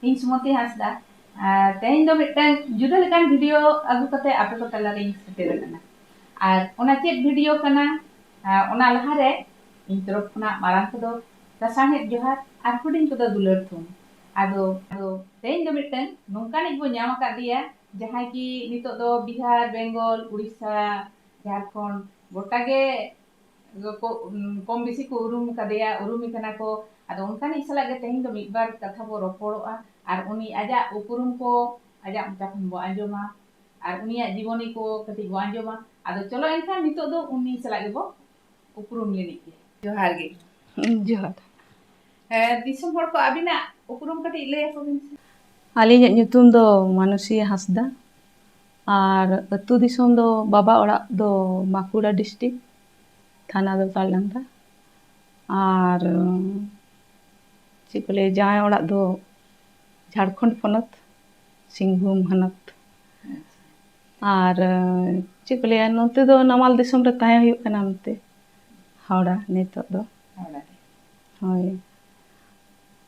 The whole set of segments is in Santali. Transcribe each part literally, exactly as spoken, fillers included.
ᱤᱧ ᱥᱩᱢᱚᱛᱤ ᱦᱟᱸᱥᱫᱟ᱾ ᱟᱨ ᱛᱮᱦᱮᱧ ᱫᱚ ᱢᱤᱫᱴᱟᱝ ᱡᱩᱫᱟᱹ ᱞᱮᱠᱟᱱ ᱵᱷᱤᱰᱤᱭᱳ ᱟᱹᱜᱩ ᱠᱟᱛᱮ ᱟᱯᱮ ᱠᱚ ᱛᱟᱞᱟᱨᱤᱧ ᱥᱮᱴᱮᱨ ᱟᱠᱟᱱᱟ᱾ ᱟᱨ ᱚᱱᱟ ᱪᱮᱫ ᱵᱷᱤᱰᱤᱭᱳ ᱠᱟᱱᱟ, ᱟᱨ ᱚᱱᱟ ᱞᱟᱦᱟᱨᱮ ᱤᱧ ᱛᱚᱨᱚᱯ ᱠᱷᱚᱱᱟᱜ ᱢᱟᱨᱟᱝ ᱠᱚᱫᱚ ᱥᱟᱥᱟᱝᱦᱮᱫ ᱡᱚᱦᱟᱨ ᱟᱨ ᱦᱩᱰᱤᱧ ᱠᱚᱫᱚ ᱫᱩᱞᱟᱹᱲ ᱛᱷᱩᱢ᱾ ᱟᱫᱚ, ᱟᱫᱚ ᱛᱮᱦᱮᱧ ᱫᱚ ᱢᱤᱫᱴᱟᱝ ᱱᱚᱝᱠᱟᱱᱤᱡ ᱵᱚ ᱧᱟᱢ ᱟᱠᱟᱫᱮᱭᱟ, ᱡᱟᱦᱟᱸᱭ ᱠᱤ ᱱᱤᱛᱚᱜ ᱫᱚ ᱵᱤᱦᱟᱨ, ᱵᱮᱝᱜᱚᱞ, ᱩᱲᱤᱥᱥᱟ, ᱡᱷᱟᱲᱠᱷᱚᱸᱰ ᱜᱚᱴᱟ ᱜᱮ ᱠᱚ, ᱩᱢ, ᱠᱚᱢ ᱵᱮᱥᱤ ᱠᱚ ᱩᱨᱩᱢ ᱠᱟᱫᱮᱭᱟ, ᱩᱨᱩᱢᱮ ᱠᱟᱱᱟ ᱠᱚ᱾ ᱟᱫᱚ ᱚᱱᱠᱟᱱᱤᱡ ᱥᱟᱞᱟᱜ ᱜᱮ ᱛᱮᱦᱮᱧ ᱫᱚ ᱢᱤᱫ ᱵᱟᱨ ᱠᱟᱛᱷᱟ ᱵᱚ ᱨᱚᱯᱚᱲᱚᱜᱼᱟ ᱟᱨ ᱩᱱᱤ ᱟᱡᱟᱜ ᱩᱯᱨᱩᱢ ᱠᱚ ᱟᱡᱟᱜ ᱢᱚᱪᱟ ᱠᱷᱚᱱ ᱵᱚ ᱟᱸᱡᱚᱢᱟ ᱟᱨ ᱩᱱᱤᱭᱟᱜ ᱡᱤᱵᱚᱱᱤ ᱠᱚ ᱠᱟᱹᱴᱤᱡ ᱵᱚ ᱟᱸᱡᱚᱢᱟ᱾ ᱟᱫᱚ ᱪᱚᱞᱚ ᱮᱱᱠᱷᱟᱱ ᱱᱤᱛᱚᱜ ᱫᱚ ᱩᱱᱤ ᱥᱟᱞᱟᱜ ᱜᱮᱵᱚ ᱩᱯᱨᱩᱢ ᱞᱮᱱᱤᱡ ᱜᱮ᱾ ᱡᱚᱦᱟᱨ ᱜᱮ᱾ ᱡᱚᱦᱟᱨ᱾ ᱦᱮᱸ, ᱫᱤᱥᱚᱢ ᱦᱚᱲ ᱠᱚ ᱟᱹᱵᱤᱱᱟᱜ ᱩᱯᱨᱩᱢ ᱠᱟᱹᱴᱤᱡ ᱞᱟᱹᱭ ᱟᱠᱚ ᱵᱤᱱ ᱥᱮ᱾ ᱟᱹᱞᱤᱧᱟᱜ ᱧᱩᱛᱩᱢ ᱫᱚ ᱢᱟᱱᱚᱥᱤᱭᱟ ᱦᱟᱸᱥᱫᱟ ᱟᱨ ᱟᱹᱛᱩ ᱫᱤᱥᱚᱢ ᱫᱚ, ᱵᱟᱵᱟ ᱚᱲᱟᱜ ᱫᱚ ᱵᱟᱸᱠᱩᱲᱟ ᱰᱤᱥᱴᱤᱠ, ᱛᱷᱟᱱᱟ ᱫᱚ ᱛᱟᱞᱰᱟᱝᱜᱟ᱾ ᱟᱨ, ᱪᱮᱫ ᱠᱚ ᱞᱟᱹᱭᱟ, ᱡᱟᱶᱟᱭ ᱚᱲᱟᱜ ᱫᱚ ᱡᱷᱟᱲᱠᱷᱚᱸᱰ ᱯᱚᱱᱚᱛ, ᱥᱤᱝᱵᱷᱩᱢ ᱦᱚᱱᱚᱛ᱾ ᱟᱨ, ᱪᱮᱫ ᱠᱚ ᱞᱟᱹᱭᱟ, ᱱᱚᱛᱮ ᱫᱚ ᱱᱟᱢᱟᱞ ᱫᱤᱥᱚᱢ ᱨᱮ ᱛᱟᱦᱮᱸ ᱦᱩᱭᱩᱜ ᱠᱟᱱᱟ, ᱱᱚᱛᱮ ᱦᱟᱣᱲᱟ ᱱᱤᱛᱚᱜ ᱫᱚ᱾ ᱦᱟᱣᱲᱟ ᱨᱮ᱾ ᱦᱳᱭ᱾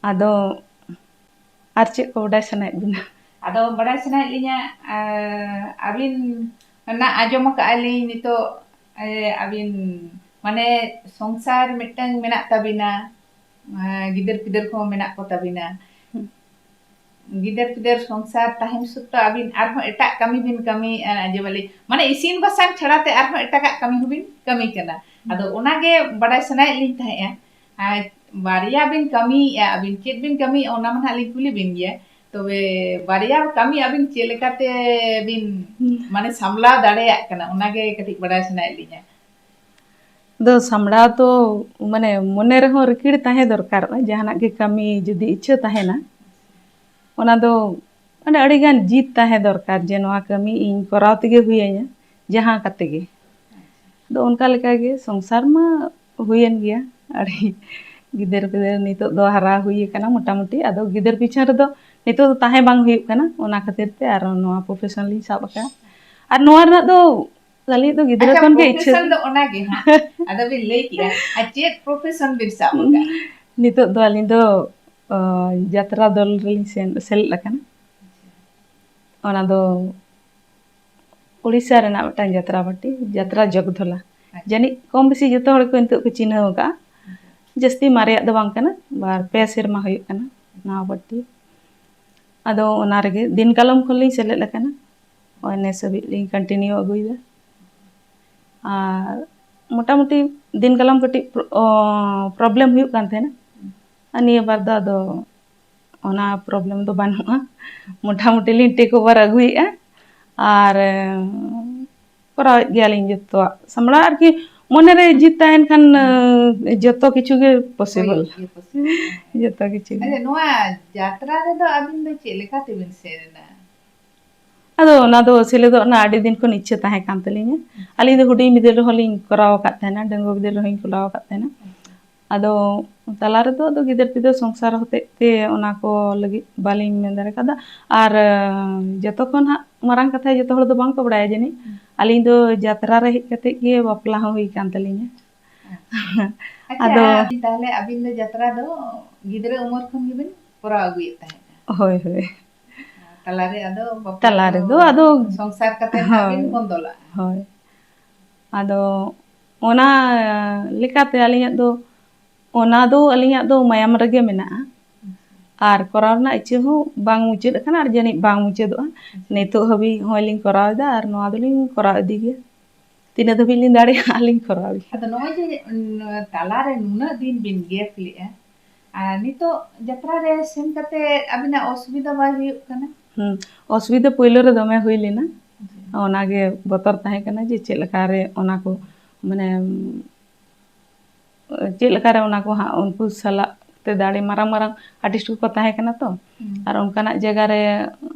ᱟᱫᱚ ᱟᱨ ᱪᱮᱫ ᱠᱚ ᱵᱟᱰᱟᱭ ᱥᱟᱱᱟᱭᱮᱫ ᱵᱤᱱᱟ? ᱟᱫᱚ ᱵᱟᱰᱟᱭ ᱥᱟᱱᱟᱭᱮᱫ ᱞᱤᱧᱟ, ᱟᱨ ᱟᱹᱵᱤᱱ ᱱᱟᱜ ᱟᱸᱡᱚᱢ ᱟᱠᱟᱫᱼᱟ ᱞᱤᱧ ᱱᱤᱛᱚᱜ, ᱮ, ᱟᱹᱵᱤᱱ ᱢᱟᱱᱮ ᱥᱚᱝᱥᱟᱨ ᱢᱤᱫᱴᱟᱝ ᱢᱮᱱᱟᱜ ᱛᱟᱹᱵᱤᱱᱟ, ᱮ, ᱜᱤᱫᱟᱹᱨ ᱯᱤᱫᱟᱹᱨ ᱠᱚᱦᱚᱸ ᱢᱮᱱᱟᱜ ᱠᱚ ᱛᱟᱹᱵᱤᱱᱟ᱾ ᱦᱩᱸ᱾ ᱜᱤᱫᱟᱹᱨ ᱯᱤᱫᱟᱹᱨ ᱥᱚᱝᱥᱟᱨ ᱛᱟᱦᱮᱱ ᱥᱚᱛᱛᱮ ᱟᱹᱵᱤᱱ ᱟᱨᱦᱚᱸ ᱮᱴᱟᱜ ᱠᱟᱹᱢᱤ ᱵᱤᱱ ᱠᱟᱹᱢᱤᱭᱮᱫᱼᱟ, ᱡᱮ ᱵᱚᱞᱮ, ᱢᱟᱱᱮ ᱤᱥᱤᱱ ᱵᱟᱥᱟᱝ ᱪᱷᱟᱲᱟ ᱛᱮ ᱟᱨᱦᱚᱸ ᱮᱴᱟᱜᱟᱜ ᱠᱟᱹᱢᱤ ᱦᱚᱸᱵᱤᱱ ᱠᱟᱹᱢᱤ ᱠᱟᱱᱟ᱾ ᱟᱫᱚ ᱚᱱᱟᱜᱮ ᱵᱟᱰᱟᱭ ᱥᱟᱱᱟᱭᱮᱫ ᱞᱤᱧ ᱛᱟᱦᱮᱸᱫᱼᱟ, ᱟᱨ ᱵᱟᱨᱭᱟ ᱵᱤᱱ ᱠᱟᱹᱢᱤᱭᱮᱫᱼᱟ, ᱟᱹᱵᱤᱱ ᱪᱮᱫ ᱵᱤᱱ ᱠᱟᱹᱢᱤᱭᱮᱫᱼᱟ ᱚᱱᱟ ᱢᱟ ᱱᱟᱦᱟᱜ ᱞᱤᱧ ᱠᱩᱞᱤ ᱵᱤᱱ ᱜᱮᱭᱟ, ᱛᱚᱵᱮ ᱵᱟᱨᱭᱟ ᱠᱟᱹᱢᱤ ᱟᱹᱵᱤᱱ ᱪᱮᱫ ᱞᱮᱠᱟᱛᱮ ᱵᱤᱱ ᱦᱩᱸ᱾ ᱢᱟᱱᱮ ᱥᱟᱢᱞᱟᱣ ᱫᱟᱲᱮᱭᱟᱜ ᱠᱟᱱᱟ, ᱚᱱᱟᱜᱮ ᱠᱟᱹᱴᱤᱡ ᱵᱟᱰᱟᱭ ᱥᱟᱱᱟᱭᱮᱫ ᱞᱤᱧᱟ᱾ ᱫᱚ ᱥᱟᱢᱵᱲᱟᱣ ᱫᱚ ᱢᱟᱱᱮ ᱢᱚᱱᱮ ᱨᱮᱦᱚᱸ ᱨᱤᱠᱤᱲ ᱛᱟᱦᱮᱸ ᱫᱚᱨᱠᱟᱨᱚᱜᱼᱟ, ᱡᱟᱦᱟᱱᱟᱜ ᱜᱮ ᱠᱟᱹᱢᱤ ᱡᱩᱫᱤ ᱤᱪᱪᱷᱟᱹ ᱛᱟᱦᱮᱱᱟ, ᱚᱱᱟ ᱫᱚ ᱢᱟᱱᱮ ᱟᱹᱰᱤᱜᱟᱱ ᱡᱤᱫ ᱛᱟᱦᱮᱸ ᱫᱚᱨᱠᱟᱨ ᱡᱮ ᱱᱚᱣᱟ ᱠᱟᱹᱢᱤ ᱤᱧ ᱠᱚᱨᱟᱣ ᱛᱮᱜᱮ ᱦᱩᱭᱟᱹᱧᱟ, ᱡᱟᱦᱟᱸ ᱠᱟᱛᱮ ᱜᱮ᱾ ᱟᱫᱚ ᱚᱱᱠᱟ ᱞᱮᱠᱟᱜᱮ ᱥᱚᱝᱥᱟᱨ ᱢᱟ ᱦᱩᱭᱮᱱ ᱜᱮᱭᱟ, ᱟᱹᱰᱤ ᱜᱤᱫᱟᱹᱨ ᱯᱤᱫᱟᱹᱨ ᱱᱤᱛᱚᱜ ᱫᱚ ᱦᱟᱨᱟ ᱦᱩᱭ ᱟᱠᱟᱱᱟ ᱢᱚᱴᱟᱢᱩᱴᱤ, ᱟᱫᱚ ᱜᱤᱫᱟᱹᱨ ᱯᱤᱪᱷᱚᱱ ᱨᱮᱫᱚ ᱱᱤᱛᱚᱜ ᱫᱚ ᱛᱟᱦᱮᱸ ᱵᱟᱝ ᱦᱩᱭᱩᱜ ᱠᱟᱱᱟ, ᱚᱱᱟ ᱠᱷᱟᱹᱛᱤᱨ ᱛᱮ ᱟᱨᱚ ᱱᱚᱣᱟ ᱯᱨᱚᱯᱷᱮᱥᱚᱱ ᱞᱤᱧ ᱥᱟᱵ ᱟᱠᱟᱫᱼᱟ᱾ ᱟᱨ ᱱᱚᱣᱟ ᱨᱮᱱᱟᱜ ᱫᱚ ᱟᱹᱞᱤᱧ ᱫᱚ ᱜᱤᱫᱽᱨᱟᱹ ᱟᱪᱪᱷᱟ, ᱠᱷᱚᱱ ᱜᱮ ᱤᱪᱪᱷᱟᱹ ᱯᱨᱚᱯᱷᱮᱥᱚᱱ ᱫᱚ ᱚᱱᱟ ᱜᱮ ᱦᱟᱸᱜ᱾ ᱟᱫᱚ ᱵᱤᱱ ᱞᱟᱹᱭ ᱠᱮᱜᱼᱟ, ᱟᱨ ᱪᱮᱫ ᱯᱨᱚᱯᱷᱮᱥᱚᱱ ᱵᱤᱱ ᱥᱟᱵ ᱟᱠᱟᱫᱼᱟ? ᱱᱤᱛᱚᱜ ᱫᱚ ᱟᱹᱞᱤᱧ ᱫᱚ ᱚ, ᱡᱟᱛᱨᱟ ᱫᱚᱞ ᱨᱮᱞᱤᱧ ᱥᱮᱱ, ᱥᱮᱞᱮᱫ ᱟᱠᱟᱱᱟ᱾ ᱚᱱᱟ ᱫᱚ ᱳᱰᱤᱥᱟ ᱨᱮᱱᱟᱜ ᱢᱤᱫᱴᱟᱝ ᱡᱟᱛᱨᱟ ᱯᱟᱨᱴᱤ, ᱡᱟᱛᱨᱟ ᱡᱚᱜᱽᱫᱷᱚᱞᱟ᱾ ᱡᱟᱹᱱᱤᱡ ᱠᱚᱢ ᱵᱮᱥᱤ ᱡᱚᱛᱚ ᱦᱚᱲ ᱠᱚ ᱱᱤᱛᱚᱜ ᱠᱚ ᱪᱤᱱᱦᱟᱹᱣ ᱟᱠᱟᱫᱼᱟ᱾ ᱡᱟᱹᱥᱛᱤ ᱢᱟᱨᱮᱭᱟᱜ ᱫᱚ ᱵᱟᱝ ᱠᱟᱱᱟ, ᱵᱟᱨ ᱯᱮ ᱥᱮᱨᱢᱟ ᱦᱩᱭᱩᱜ ᱠᱟᱱᱟ ᱱᱟᱣᱟ ᱯᱟᱨᱴᱤ᱾ ᱟᱫᱚ ᱚᱱᱟ ᱨᱮᱜᱮ ᱫᱤᱱ ᱠᱟᱞᱚᱢ ᱠᱷᱚᱱ ᱞᱤᱧ ᱥᱮᱞᱮᱫ ᱟᱠᱟᱱᱟ᱾ ᱱᱚᱜᱼᱚᱭ ᱱᱮᱥ ᱦᱟᱹᱵᱤᱡ ᱞᱤᱧ ᱠᱚᱱᱴᱤᱱᱤᱭᱩ ᱟᱹᱜᱩᱭᱮᱫᱟ᱾ ᱟᱨ ᱢᱚᱴᱟᱢᱩᱴᱤ ᱫᱤᱱ ᱠᱟᱞᱚᱢ ᱠᱟᱹᱴᱤᱡ ᱯᱨᱚ-, ᱚ, ᱯᱨᱚᱵᱞᱮᱢ ᱦᱩᱭᱩᱜ ᱠᱟᱱ ᱛᱟᱦᱮᱱᱟ᱾ ᱟᱨ ᱱᱤᱭᱟᱹ ᱵᱟᱨ ᱫᱚ ᱟᱫᱚ ᱚᱱᱟ ᱯᱨᱚᱵᱞᱮᱢ ᱫᱚ ᱵᱟᱹᱱᱩᱜᱼᱟ᱾ ᱢᱚᱴᱟᱢᱩᱴᱤ ᱞᱤᱧ ᱴᱮᱠ ᱳᱵᱷᱟᱨ ᱟᱹᱜᱩᱭᱮᱫᱼᱟ᱾ ᱟᱨ, ᱮᱸ, ᱠᱚᱨᱟᱣᱮᱫ ᱜᱮᱭᱟᱞᱤᱧ ᱡᱚᱛᱚᱣᱟᱜ ᱥᱟᱢᱲᱟᱣ ᱟᱨᱠᱤ᱾ ᱢᱚᱱᱮᱨᱮ ᱡᱤᱛ ᱛᱟᱦᱮᱱ ᱠᱷᱟᱱ, ᱮᱸ, ᱡᱚᱛᱚ ᱠᱤᱪᱷᱩ ᱜᱮ ᱯᱚᱥᱤᱵᱚᱞ᱾ ᱦᱩᱭᱩᱜ ᱜᱮᱭᱟ possible᱾ ᱡᱚᱛᱚ ᱠᱤᱪᱷᱩ ᱜᱮ᱾ ᱟᱪᱪᱷᱟ, ᱱᱚᱣᱟ ᱡᱟᱛᱨᱟ ᱨᱮᱫᱚ ᱟᱹᱵᱤᱱ ᱫᱚ ᱪᱮᱫ ᱞᱮᱠᱟ ᱛᱮᱵᱤᱱ ᱥᱮᱱ ᱮᱱᱟ? ᱟᱫᱚ ᱚᱱᱟ ᱫᱚ ᱥᱮᱞᱮᱫᱚᱜ ᱨᱮᱱᱟᱜ ᱟᱹᱰᱤ ᱫᱤᱱ ᱠᱷᱚᱱ ᱤᱪᱪᱷᱟᱹ ᱛᱟᱦᱮᱸ ᱠᱟᱱ ᱛᱟᱹᱞᱤᱧᱟ᱾ ᱟᱹᱞᱤᱧ ᱫᱚ ᱦᱩᱰᱤᱧ ᱵᱤᱫᱟᱹᱞ ᱨᱮᱦᱚᱸ ᱞᱤᱧ ᱠᱚᱨᱟᱣ ᱟᱠᱟᱫ ᱛᱟᱦᱮᱱᱟ, ᱰᱟᱺᱜᱩᱣᱟᱹ ᱵᱤᱫᱟᱹᱞ ᱨᱮᱦᱚᱸᱧ ᱠᱚᱨᱟᱣ ᱟᱠᱟᱫ ᱛᱟᱦᱮᱱᱟ᱾ ᱟᱫᱚ ᱛᱟᱞᱟ ᱨᱮᱫᱚ ᱟᱫᱚ ᱜᱤᱫᱟᱹᱨ ᱯᱤᱫᱟᱹᱨ ᱥᱚᱝᱥᱟᱨ ᱦᱚᱛᱮᱡ ᱛᱮ ᱚᱱᱟ ᱠᱚ ᱞᱟᱹᱜᱤᱫ ᱵᱟᱹᱞᱤᱧ ᱢᱮᱱ ᱫᱟᱲᱮ ᱠᱟᱣᱫᱟ᱾ ᱟᱨ, ᱟᱸ, ᱡᱚᱛᱚ ᱠᱷᱚᱱ ᱦᱟᱸᱜ ᱢᱟᱨᱟᱝ ᱠᱟᱛᱷᱟ ᱡᱚᱛᱚ ᱦᱚᱲ ᱫᱚ ᱵᱟᱝ ᱠᱚ ᱵᱟᱲᱟᱭᱟ ᱡᱟᱹᱱᱤᱡ, ᱦᱩᱸ᱾ ᱟᱹᱞᱤᱧ ᱫᱚ ᱡᱟᱛᱨᱟ ᱨᱮ ᱦᱮᱡ ᱠᱟᱛᱮ ᱜᱮ ᱵᱟᱯᱞᱟ ᱦᱚᱸ ᱦᱩᱭ ᱠᱟᱱ ᱛᱟᱹᱞᱤᱧᱟ᱾ ᱟᱪᱪᱷᱟ᱾ ᱟᱪᱪᱷᱟ, ᱟᱫᱚ ᱛᱟᱦᱞᱮ ᱟᱹᱵᱤᱱ ᱫᱚ ᱡᱟᱛᱨᱟ ᱫᱚ ᱜᱤᱫᱽᱨᱟᱹ ᱩᱢᱮᱨ ᱠᱷᱚᱱ ᱜᱮᱵᱤᱱ ᱠᱚᱨᱟᱣ ᱟᱹᱜᱩᱭᱮᱫ ᱛᱟᱦᱮᱸᱫᱼᱟ? ᱦᱳᱭ, ᱦᱳᱭ᱾ ᱛᱟᱞᱟᱨᱮ ᱟᱫᱚ ᱵᱟᱯᱞᱟ ᱛᱟᱞᱟ ᱠᱚ ᱨᱮᱫᱚ ᱟᱫᱚ ᱥᱚᱝᱥᱟᱨ ᱠᱟᱛᱮ ᱱᱟᱜ ᱵᱤᱱ ᱦᱳᱭ, ᱵᱚᱱᱫᱚ ᱞᱟᱜᱼᱟ᱾ ᱦᱳᱭ᱾ ᱟᱫᱚ ᱚᱱᱟ ᱞᱮᱠᱟᱛᱮ ᱟᱹᱞᱤᱧᱟᱜ ᱫᱚ, ᱚᱱᱟ ᱫᱚ ᱟᱹᱞᱤᱧᱟᱜ ᱫᱚ ᱢᱟᱭᱟᱢ ᱨᱮᱜᱮ ᱢᱮᱱᱟᱜᱼᱟ᱾ ᱟᱨ ᱠᱚᱨᱟᱣ ᱨᱮᱱᱟᱜ ᱤᱪᱪᱷᱟᱹ ᱦᱚᱸ ᱵᱟᱝ ᱢᱩᱪᱟᱹᱫ ᱟᱠᱟᱱᱟ ᱟᱨ ᱡᱟᱹᱱᱤᱡ ᱵᱟᱝ ᱢᱩᱪᱟᱹᱫᱚᱜᱼᱟ᱾ ᱱᱤᱛᱚᱜ ᱦᱟᱹᱵᱤᱡ ᱦᱚᱸᱜᱼᱚᱭ ᱞᱤᱧ ᱠᱚᱨᱟᱣ ᱮᱫᱟ ᱟᱨ ᱱᱚᱣᱟ ᱫᱚᱞᱤᱧ ᱠᱚᱨᱟᱣ ᱤᱫᱤ ᱜᱮᱭᱟ᱾ ᱛᱤᱱᱟᱹᱜ ᱫᱷᱟᱹᱵᱤᱡ ᱞᱤᱧ ᱫᱟᱲᱮᱭᱟᱜᱼᱟ ᱞᱤᱧ ᱠᱚᱨᱟᱣ ᱜᱮᱭᱟ᱾ ᱟᱫᱚ ᱱᱚᱜᱼᱚᱭ ᱡᱮ, ᱩᱸ, ᱛᱟᱞᱟᱨᱮ ᱱᱩᱱᱟᱹᱜ ᱫᱤᱱ ᱵᱤᱱ ᱜᱮᱯ ᱞᱮᱜᱼᱟ, ᱟᱨ ᱱᱤᱛᱚᱜ ᱡᱟᱛᱨᱟ ᱨᱮ ᱥᱮᱱ ᱠᱟᱛᱮ ᱟᱹᱵᱤᱱᱟᱜ ᱚᱥᱩᱵᱤᱫᱷᱟ ᱵᱟᱭ ᱦᱩᱭᱩᱜ ᱠᱟᱱᱟ? ᱦᱩᱸ, ᱚᱥᱩᱵᱤᱫᱷᱟ ᱯᱳᱭᱞᱳ ᱨᱮ ᱫᱚᱢᱮ ᱦᱩᱭ ᱞᱮᱱᱟ᱾ ᱟᱪᱪᱷᱟ᱾ ᱚᱱᱟᱜᱮ ᱵᱚᱛᱚᱨ ᱛᱟᱦᱮᱸ ᱠᱟᱱᱟ ᱡᱮ ᱪᱮᱫ ᱞᱮᱠᱟᱨᱮ ᱚᱱᱟ ᱠᱚ, ᱢᱟᱱᱮ, ᱪᱮᱫ ᱞᱮᱠᱟᱨᱮ ᱚᱱᱟ ᱠᱚ ᱦᱟᱸᱜ ᱩᱱᱠᱩ ᱥᱟᱞᱟᱜ ᱛᱮ ᱫᱟᱲᱮ ᱢᱟᱨᱟᱝ ᱢᱟᱨᱟᱝ ᱟᱨᱴᱤᱥᱴ ᱠᱚᱠᱚ ᱛᱟᱦᱮᱸ ᱠᱟᱱᱟ ᱛᱚ᱾ ᱦᱩᱸ᱾ ᱟᱨ ᱚᱱᱠᱟᱱᱟᱜ ᱡᱟᱭᱜᱟ ᱨᱮ,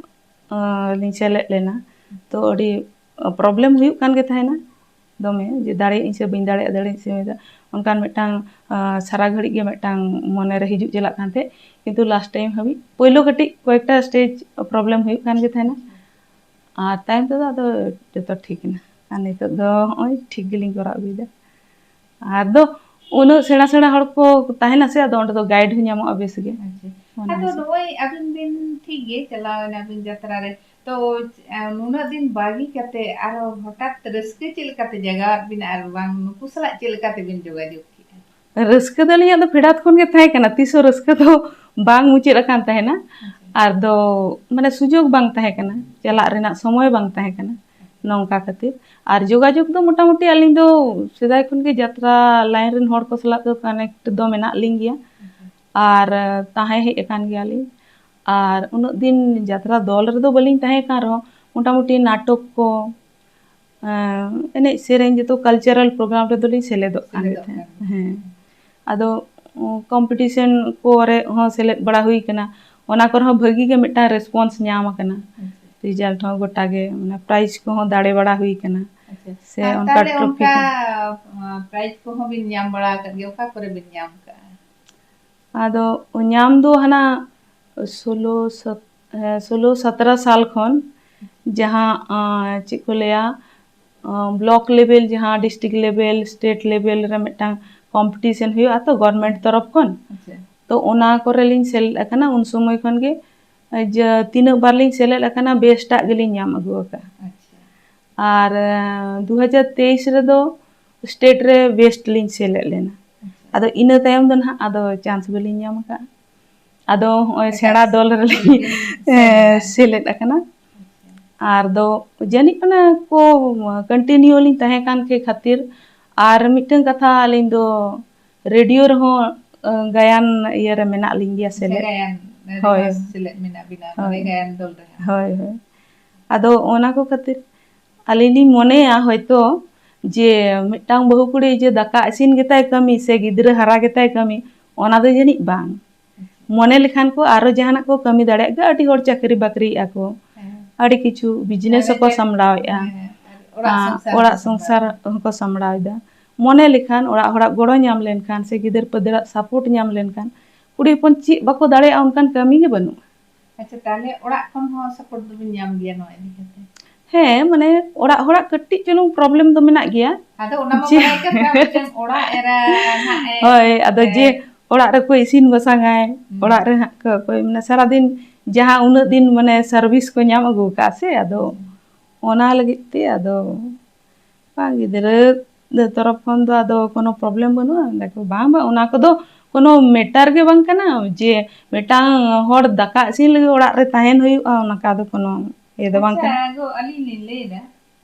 ᱟᱸ, ᱞᱤᱧ ᱥᱮᱞᱮᱫ ᱞᱮᱱᱟ᱾ ᱛᱚ ᱟᱹᱰᱤ ᱯᱨᱚᱵᱞᱮᱢ ᱦᱩᱭᱩᱜ ᱠᱟᱱ ᱜᱮ ᱛᱟᱦᱮᱱᱟ ᱫᱚᱢᱮ, ᱡᱮ ᱫᱟᱲᱮᱭᱟᱜ ᱟᱹᱧ ᱥᱮ ᱵᱟᱹᱧ ᱫᱟᱲᱮᱭᱟᱜᱼᱟ, ᱫᱟᱲᱮᱭᱟᱜ ᱟᱹᱧ ᱥᱮ ᱵᱟᱹᱧ ᱫᱟᱲᱮᱭᱟᱜᱼᱟ, ᱚᱱᱠᱟᱱ ᱢᱤᱫᱴᱟᱝ, ᱟᱸ, ᱥᱟᱨᱟ ᱜᱷᱟᱹᱲᱤᱡ ᱜᱮ ᱢᱤᱫᱴᱟᱝ ᱢᱚᱱᱮᱨᱮ ᱦᱤᱡᱩᱜ ᱪᱟᱞᱟᱜ ᱠᱟᱱ ᱛᱟᱦᱮᱸᱫ᱾ ᱠᱤᱱᱛᱩ ᱞᱟᱥᱴ ᱴᱟᱭᱤᱢ ᱦᱟᱹᱵᱤᱡ ᱯᱳᱭᱞᱳ ᱠᱟᱹᱴᱤᱡ ᱠᱚᱭᱮᱠᱴᱟ ᱥᱴᱮᱡᱽ ᱯᱨᱚᱵᱞᱮᱢ ᱦᱩᱭᱩᱜ ᱠᱟᱱ ᱜᱮ ᱛᱟᱦᱮᱱᱟ᱾ ᱟᱨ ᱛᱟᱭᱚᱢ ᱛᱮᱫᱚ ᱟᱫᱚ ᱡᱚᱛᱚ ᱴᱷᱤᱠ ᱮᱱᱟ᱾ ᱟᱨ ᱱᱤᱛᱚᱜ ᱫᱚ ᱦᱚᱸᱜᱼᱚᱭ ᱴᱷᱤᱠ ᱜᱮᱞᱤᱧ ᱠᱚᱨᱟᱣ ᱟᱹᱜᱩᱭᱮᱫᱟ᱾ ᱟᱫᱚ ᱩᱱᱟᱹᱜ ᱥᱮᱬᱟ ᱥᱮᱬᱟ ᱦᱚᱲ ᱠᱚ ᱛᱟᱦᱮᱱᱟ ᱥᱮ, ᱟᱫᱚ ᱚᱸᱰᱮ ᱫᱚ ᱜᱟᱭᱤᱰ ᱦᱚᱸ ᱧᱟᱢᱚᱜᱼᱟ ᱵᱮᱥ ᱜᱮ᱾ ᱟᱫᱚ ᱱᱚᱜᱼᱚᱭ ᱟᱹᱵᱤᱱ ᱵᱤᱱ ᱴᱷᱤᱠ ᱜᱮ ᱪᱟᱞᱟᱣ ᱮᱱᱟ ᱵᱤᱱ ᱡᱟᱛᱨᱟ ᱨᱮ, ᱛᱚ ᱱᱩᱱᱟᱹᱜ ᱫᱤᱱ ᱵᱟᱹᱜᱤ ᱠᱟᱛᱮ ᱟᱨᱚ ᱦᱚᱴᱟᱛ ᱨᱟᱹᱥᱠᱟᱹ ᱪᱮᱫ ᱞᱮᱠᱟᱛᱮ ᱡᱟᱜᱟᱣᱟᱫ ᱵᱤᱱᱟ ᱟᱨ ᱵᱟᱝ ᱱᱩᱠᱩ ᱥᱟᱞᱟᱜ ᱪᱮᱫ ᱞᱮᱠᱟᱛᱮ ᱵᱤᱱ ᱡᱳᱜᱟᱡᱳᱜᱽ ᱠᱮᱫᱼᱟ? ᱨᱟᱹᱥᱠᱟᱹ ᱫᱚ ᱟᱹᱞᱤᱧᱟᱜ ᱫᱚ ᱯᱷᱮᱰᱟᱛ ᱠᱷᱚᱱ ᱜᱮ ᱛᱟᱦᱮᱸ ᱠᱟᱱᱟ, ᱛᱤᱥ ᱦᱚᱸ ᱨᱟᱹᱥᱠᱟᱹ ᱫᱚ ᱵᱟᱝ ᱢᱩᱪᱟᱹᱫ ᱟᱠᱟᱱ ᱛᱟᱦᱮᱱᱟ᱾ ᱟᱨ ᱫᱚ ᱢᱟᱱᱮ ᱥᱩᱡᱳᱜᱽ ᱵᱟᱝ ᱛᱟᱦᱮᱸ ᱠᱟᱱᱟ, ᱪᱟᱞᱟᱜ ᱨᱮᱱᱟᱜ ᱥᱚᱢᱚᱭ ᱵᱟᱝ ᱛᱟᱦᱮᱸ ᱠᱟᱱᱟ᱾ ᱱᱚᱝᱠᱟ ᱠᱷᱟᱹᱛᱤᱨ ᱟᱨ ᱡᱳᱜᱟᱡᱳᱜᱽ ᱫᱚ ᱢᱚᱴᱟᱢᱩᱴᱤ ᱟᱹᱞᱤᱧ ᱫᱚ ᱥᱮᱫᱟᱭ ᱠᱷᱚᱱ ᱜᱮ ᱡᱟᱛᱨᱟ ᱞᱟᱭᱤᱱ ᱨᱮᱱ ᱦᱚᱲ ᱠᱚ ᱥᱟᱞᱟᱜ ᱫᱚ ᱠᱟᱱᱮᱠᱴ ᱫᱚ ᱢᱮᱱᱟᱜ ᱞᱤᱧ ᱜᱮᱭᱟ᱾ ᱟᱨ ᱛᱟᱦᱮᱸ ᱦᱮᱡ ᱟᱠᱟᱱ ᱜᱮᱭᱟᱞᱤᱧ᱾ ᱟᱨ ᱩᱱᱟᱹᱜ ᱫᱤᱱ ᱡᱟᱛᱨᱟ ᱫᱚᱞ ᱨᱮᱫᱚ ᱵᱟᱹᱞᱤᱧ ᱛᱟᱦᱮᱸ ᱠᱟᱱ ᱨᱮᱦᱚᱸ ᱢᱚᱴᱟᱢᱩᱴᱤ ᱱᱟᱴᱚᱠ ᱠᱚ, ᱮᱸ, ᱮᱱᱮᱡ ᱥᱮᱨᱮᱧ ᱡᱚᱛᱚ ᱠᱟᱞᱪᱟᱨᱟᱞ ᱯᱨᱳᱜᱨᱟᱢ ᱨᱮᱫᱚ ᱞᱤᱧ ᱥᱮᱞᱮᱫᱚᱜ ᱠᱟᱱ ᱜᱮ ᱥᱮᱞᱮᱫᱚᱜ ᱛᱟᱦᱮᱸᱫ᱾ ᱠᱟᱱ ᱜᱮ᱾ ᱦᱮᱸ᱾ ᱟᱫᱚ ᱠᱚᱢᱯᱤᱴᱤᱥᱮᱱ ᱠᱚᱨᱮ ᱦᱚᱸ ᱥᱮᱞᱮᱫ ᱵᱟᱲᱟ ᱦᱩᱭ ᱠᱟᱱᱟ᱾ ᱚᱱᱟ ᱠᱚᱨᱮ ᱦᱚᱸ ᱵᱷᱟᱹᱜᱤ ᱜᱮ ᱢᱤᱫᱴᱟᱝ ᱨᱮᱥᱯᱚᱱᱥ ᱧᱟᱢ ᱟᱠᱟᱱᱟ᱾ ᱟᱪᱪᱷᱟ᱾ ᱨᱮᱡᱟᱞᱴ ᱦᱚᱸ ᱜᱚᱴᱟ ᱜᱮ, ᱢᱟᱱᱮ ᱯᱨᱟᱭᱤᱡᱽ ᱠᱚᱦᱚᱸ ᱫᱟᱲᱮ ᱵᱟᱲᱟ ᱦᱩᱭ ᱠᱟᱱᱟ᱾ ᱟᱪᱪᱷᱟ᱾ ᱥᱮ ᱟᱨ ᱚᱱᱠᱟ ᱛᱟᱦᱞᱮ ᱴᱨᱚᱯᱷᱤ ᱚᱱᱠᱟ, ᱠᱚ᱾ ᱟᱸ, ᱯᱨᱟᱭᱤᱡᱽ ᱠᱚᱦᱚᱸ ᱵᱤᱱ ᱧᱟᱢ ᱵᱟᱲᱟ ᱟᱠᱟᱫ ᱜᱮᱭᱟ, ᱚᱠᱟ ᱠᱚᱨᱮ ᱵᱤᱱ ᱧᱟᱢ ᱟᱠᱟᱫᱼᱟ? ᱟᱫᱚ ᱧᱟᱢ ᱫᱚ ᱦᱟᱱᱟ ᱥᱳᱞᱳ ᱥᱚᱛ-, ᱮ, ᱥᱳᱞᱳ ᱥᱚᱛᱨᱚ ᱥᱟᱞ ᱠᱷᱚᱱ ᱡᱟᱦᱟᱸ, ᱟᱸ, ᱪᱮᱫ ᱠᱚ ᱞᱟᱹᱭᱟ, ᱟᱸ, ᱵᱞᱚᱠ ᱞᱮᱵᱮᱞ, ᱡᱟᱦᱟᱸ ᱰᱤᱥᱴᱨᱤᱠᱴ ᱞᱮᱵᱮᱞ, ᱥᱴᱮᱴ ᱞᱮᱵᱮᱞ ᱨᱮ ᱢᱤᱫᱴᱟᱝ ᱠᱚᱢᱯᱤᱴᱤᱥᱮᱱ ᱦᱩᱭᱩᱜᱼᱟ ᱛᱚ ᱜᱚᱵᱷᱚᱨᱱᱢᱮᱱᱴ ᱛᱚᱨᱚᱯᱷ ᱠᱷᱚᱱ, ᱟᱪᱪᱷᱟ᱾ ᱛᱚ ᱚᱱᱟ ᱠᱚᱨᱮ ᱞᱤᱧ ᱥᱮᱞᱮᱫ ᱟᱠᱟᱱᱟ᱾ ᱩᱱ ᱥᱚᱢᱚᱭ ᱠᱷᱚᱱ ᱜᱮ, ᱮ, ᱡᱮ ᱛᱤᱱᱟᱹᱜ ᱵᱟᱨ ᱞᱤᱧ ᱥᱮᱞᱮᱫ ᱟᱠᱟᱱᱟ, ᱵᱮᱥᱴᱟᱜ ᱜᱮᱞᱤᱧ ᱧᱟᱢ ᱟᱹᱜᱩ ᱟᱠᱟᱫᱼᱟ᱾ ᱟᱪᱪᱷᱟ᱾ ᱟᱨ, ᱮ, ᱫᱩ ᱦᱟᱡᱟᱨ ᱛᱮᱭᱤᱥ ᱨᱮᱫᱚ ᱥᱴᱮᱴ ᱨᱮ ᱵᱮᱥᱴ ᱞᱤᱧ ᱥᱮᱞᱮᱫ ᱞᱮᱱᱟ᱾ ᱟᱪᱪᱷᱟ᱾ ᱟᱫᱚ ᱤᱱᱟᱹ ᱛᱟᱭᱚᱢ ᱫᱚ ᱱᱟᱦᱟᱜ ᱟᱫᱚ ᱪᱟᱱᱥ ᱵᱟᱹᱞᱤᱧ ᱧᱟᱢ ᱟᱠᱟᱫᱼᱟ᱾ ᱟᱫᱚ ᱦᱚᱸᱜᱼᱚᱭ ᱮᱴᱟᱜ ᱥᱮᱬᱟ ᱫᱚᱞ ᱨᱮᱞᱤᱧ ᱥᱮᱞᱮᱫ ᱮᱱᱟ᱾ ᱥᱮᱞᱮᱫ ᱟᱠᱟᱱᱟ᱾ ᱟᱪᱪᱷᱟ᱾ ᱟᱨ ᱫᱚ ᱡᱟᱹᱱᱤᱡ ᱚᱱᱟ ᱠᱚ ᱠᱚᱱᱴᱤᱱᱤᱭᱩ ᱞᱤᱧ ᱛᱟᱦᱮᱸ ᱠᱟᱱ ᱠᱮ ᱠᱷᱟᱹᱛᱤᱨ᱾ ᱟᱨ ᱢᱤᱫᱴᱟᱝ ᱠᱟᱛᱷᱟ, ᱟᱹᱞᱤᱧ ᱫᱚ ᱨᱮᱰᱤᱭᱳ ᱨᱮᱦᱚᱸ, ᱟᱸ, ᱜᱟᱭᱟᱱ ᱤᱭᱟᱹ ᱨᱮ ᱢᱮᱱᱟᱜ ᱞᱤᱧ ᱜᱮᱭᱟ ᱥᱮᱞᱮᱫ᱾ ᱜᱟᱭᱟᱱ, ᱦᱳᱭ᱾ ᱨᱮᱦᱚᱸ ᱥᱮᱞᱮᱫ ᱢᱮᱱᱟᱜ ᱵᱤᱱᱟ, ᱦᱳᱭ᱾ ᱱᱚᱰᱮ ᱜᱟᱭᱟᱱ ᱫᱚᱞ ᱨᱮᱦᱚᱸ᱾ ᱦᱳᱭ, ᱦᱳᱭ᱾ ᱟᱫᱚ ᱚᱱᱟ ᱠᱚ ᱠᱷᱟᱹᱛᱤᱨ ᱟᱹᱞᱤᱧ ᱞᱤᱧ ᱢᱚᱱᱮᱭᱟ ᱦᱚᱭᱛᱳ ᱡᱮ ᱢᱤᱫᱴᱟᱝ ᱵᱟᱹᱦᱩ ᱠᱩᱲᱤ ᱡᱮ ᱫᱟᱠᱟ ᱤᱥᱤᱱ ᱜᱮᱛᱟᱭ ᱠᱟᱹᱢᱤ ᱥᱮ ᱜᱤᱫᱽᱨᱟᱹ ᱦᱟᱨᱟ ᱜᱮᱛᱟᱭ ᱠᱟᱹᱢᱤ, ᱚᱱᱟ ᱫᱚ ᱡᱟᱹᱱᱤᱡ ᱵᱟᱝ᱾ ᱢᱚᱱᱮ ᱞᱮᱠᱷᱟᱱ ᱠᱚ ᱟᱨᱚ ᱡᱟᱦᱟᱱᱟᱜ ᱠᱚ ᱠᱟᱹᱢᱤ ᱫᱟᱲᱮᱭᱟᱜ ᱜᱮᱭᱟ, ᱟᱹᱰᱤ ᱦᱚᱲ ᱪᱟᱹᱠᱨᱤ ᱵᱟᱹᱠᱨᱤᱭᱮᱫᱼᱟ ᱠᱚ, ᱦᱮᱸ᱾ ᱟᱹᱰᱤ ᱠᱤᱪᱷᱩ ᱵᱤᱡᱽᱱᱮᱥ ᱟᱨ ᱦᱚᱸᱠᱚ ᱮᱱᱛᱮ, ᱥᱟᱢᱵᱲᱟᱣᱮᱫᱼᱟ᱾ ᱦᱮᱸ, ᱟᱨ ᱚᱲᱟᱜ ᱟᱨ ᱥᱚᱝᱥᱟᱨ ᱚᱲᱟᱜ ᱦᱚᱸᱠᱚ ᱥᱚᱝᱥᱟᱨ ᱥᱟᱢᱵᱲᱟᱣᱮᱫᱼᱟ᱾ ᱦᱚᱸᱠᱚ ᱥᱟᱢᱵᱲᱟᱣᱮᱫᱟ᱾ ᱢᱚᱱᱮ ᱞᱮᱠᱷᱟᱱ ᱚᱲᱟᱜ ᱦᱚᱲᱟᱜ ᱜᱚᱲᱚ ᱧᱟᱢ ᱞᱮᱱᱠᱷᱟᱱ ᱥᱮ ᱜᱤᱫᱟᱹᱨ ᱯᱤᱫᱟᱹᱨᱟᱜ ᱥᱟᱯᱳᱨᱴ ᱧᱟᱢ ᱞᱮᱱᱠᱷᱟᱱ ᱠᱩᱲᱤ ᱦᱚᱯᱚᱱ ᱪᱮᱫ ᱵᱟᱠᱚ ᱫᱟᱲᱮᱭᱟᱜᱼᱟ, ᱚᱱᱠᱟᱱ ᱠᱟᱹᱢᱤ ᱜᱮ ᱵᱟᱹᱱᱩᱜᱼᱟ᱾ ᱟᱪᱪᱷᱟ, ᱛᱟᱦᱞᱮ ᱚᱲᱟᱜ ᱠᱷᱚᱱ ᱦᱚᱸ ᱥᱟᱯᱳᱨᱴ ᱫᱚᱵᱤᱱ ᱧᱟᱢ ᱜᱮᱭᱟ ᱱᱚᱣᱟ ᱤᱫᱤ ᱠᱟᱛᱮ? ᱦᱮᱸ, ᱢᱟᱱᱮ ᱚᱲᱟᱜ ᱦᱚᱲᱟᱜ ᱠᱟᱹᱴᱤᱡ ᱪᱩᱞᱩᱝ problem ᱫᱚ ᱢᱮᱱᱟᱜ ᱜᱮᱭᱟ᱾ ᱟᱫᱚ ᱚᱱᱟ ᱢᱟ ᱡᱮ ᱵᱟᱲᱟᱭ ᱠᱟᱛᱷᱟ, ᱢᱤᱫᱴᱟᱝ ᱚᱲᱟᱜ ᱮᱨᱟ ᱱᱟᱦᱟᱜ ᱮ ᱦᱳᱭ, ᱟᱫᱚ ᱡᱮ ᱦᱮᱸ᱾ ᱚᱲᱟᱜ ᱨᱮᱠᱚ ᱤᱥᱤᱱ ᱵᱟᱥᱟᱝᱟᱭ, ᱦᱩᱸ᱾ ᱚᱲᱟᱜ ᱨᱮ ᱦᱟᱸᱜ ᱠᱚ ᱚᱠᱚᱭ, ᱢᱟᱱᱮ ᱥᱟᱨᱟᱫᱤᱱ ᱡᱟᱦᱟᱸ ᱩᱱᱟᱹᱜ ᱫᱤᱱ ᱢᱟᱱᱮ service ᱠᱚ ᱧᱟᱢ ᱟᱹᱜᱩ ᱟᱠᱟᱫᱼᱟ ᱥᱮ, ᱟᱫᱚ ᱦᱩᱸ᱾ ᱚᱱᱟ ᱞᱟᱹᱜᱤᱫ ᱛᱮ ᱟᱫᱚ ᱵᱟᱝ, ᱜᱤᱫᱽᱨᱟᱹ ᱛᱚᱨᱚᱯ ᱠᱷᱚᱱ ᱫᱚ ᱟᱫᱚ ᱠᱳᱱᱳ problem ᱵᱟᱹᱱᱩᱜᱼᱟ᱾ ᱚᱸᱰᱮ ᱠᱚ, ᱵᱟᱝ, ᱵᱟᱝ, ᱚᱱᱟ ᱠᱚᱫᱚ ᱠᱳᱱᱳ matter ᱜᱮ ᱵᱟᱝ ᱠᱟᱱᱟ ᱡᱮ ᱢᱤᱫᱴᱟᱝ ᱦᱚᱲ ᱫᱟᱠᱟ ᱤᱥᱤᱱ ᱞᱟᱹᱜᱤᱫ ᱚᱲᱟᱜ ᱨᱮ ᱛᱟᱦᱮᱱ ᱦᱩᱭᱩᱜᱼᱟ, ᱚᱱᱠᱟ ᱫᱚ ᱠᱳᱱᱳ ᱤᱭᱟᱹ ᱫᱚ ᱵᱟᱝ ᱟᱪᱪᱷᱟ, ᱠᱟᱱᱟ᱾ ᱟᱫᱚ ᱟᱹᱞᱤᱧ ᱞᱤᱧ ᱞᱟᱹᱭᱫᱟ,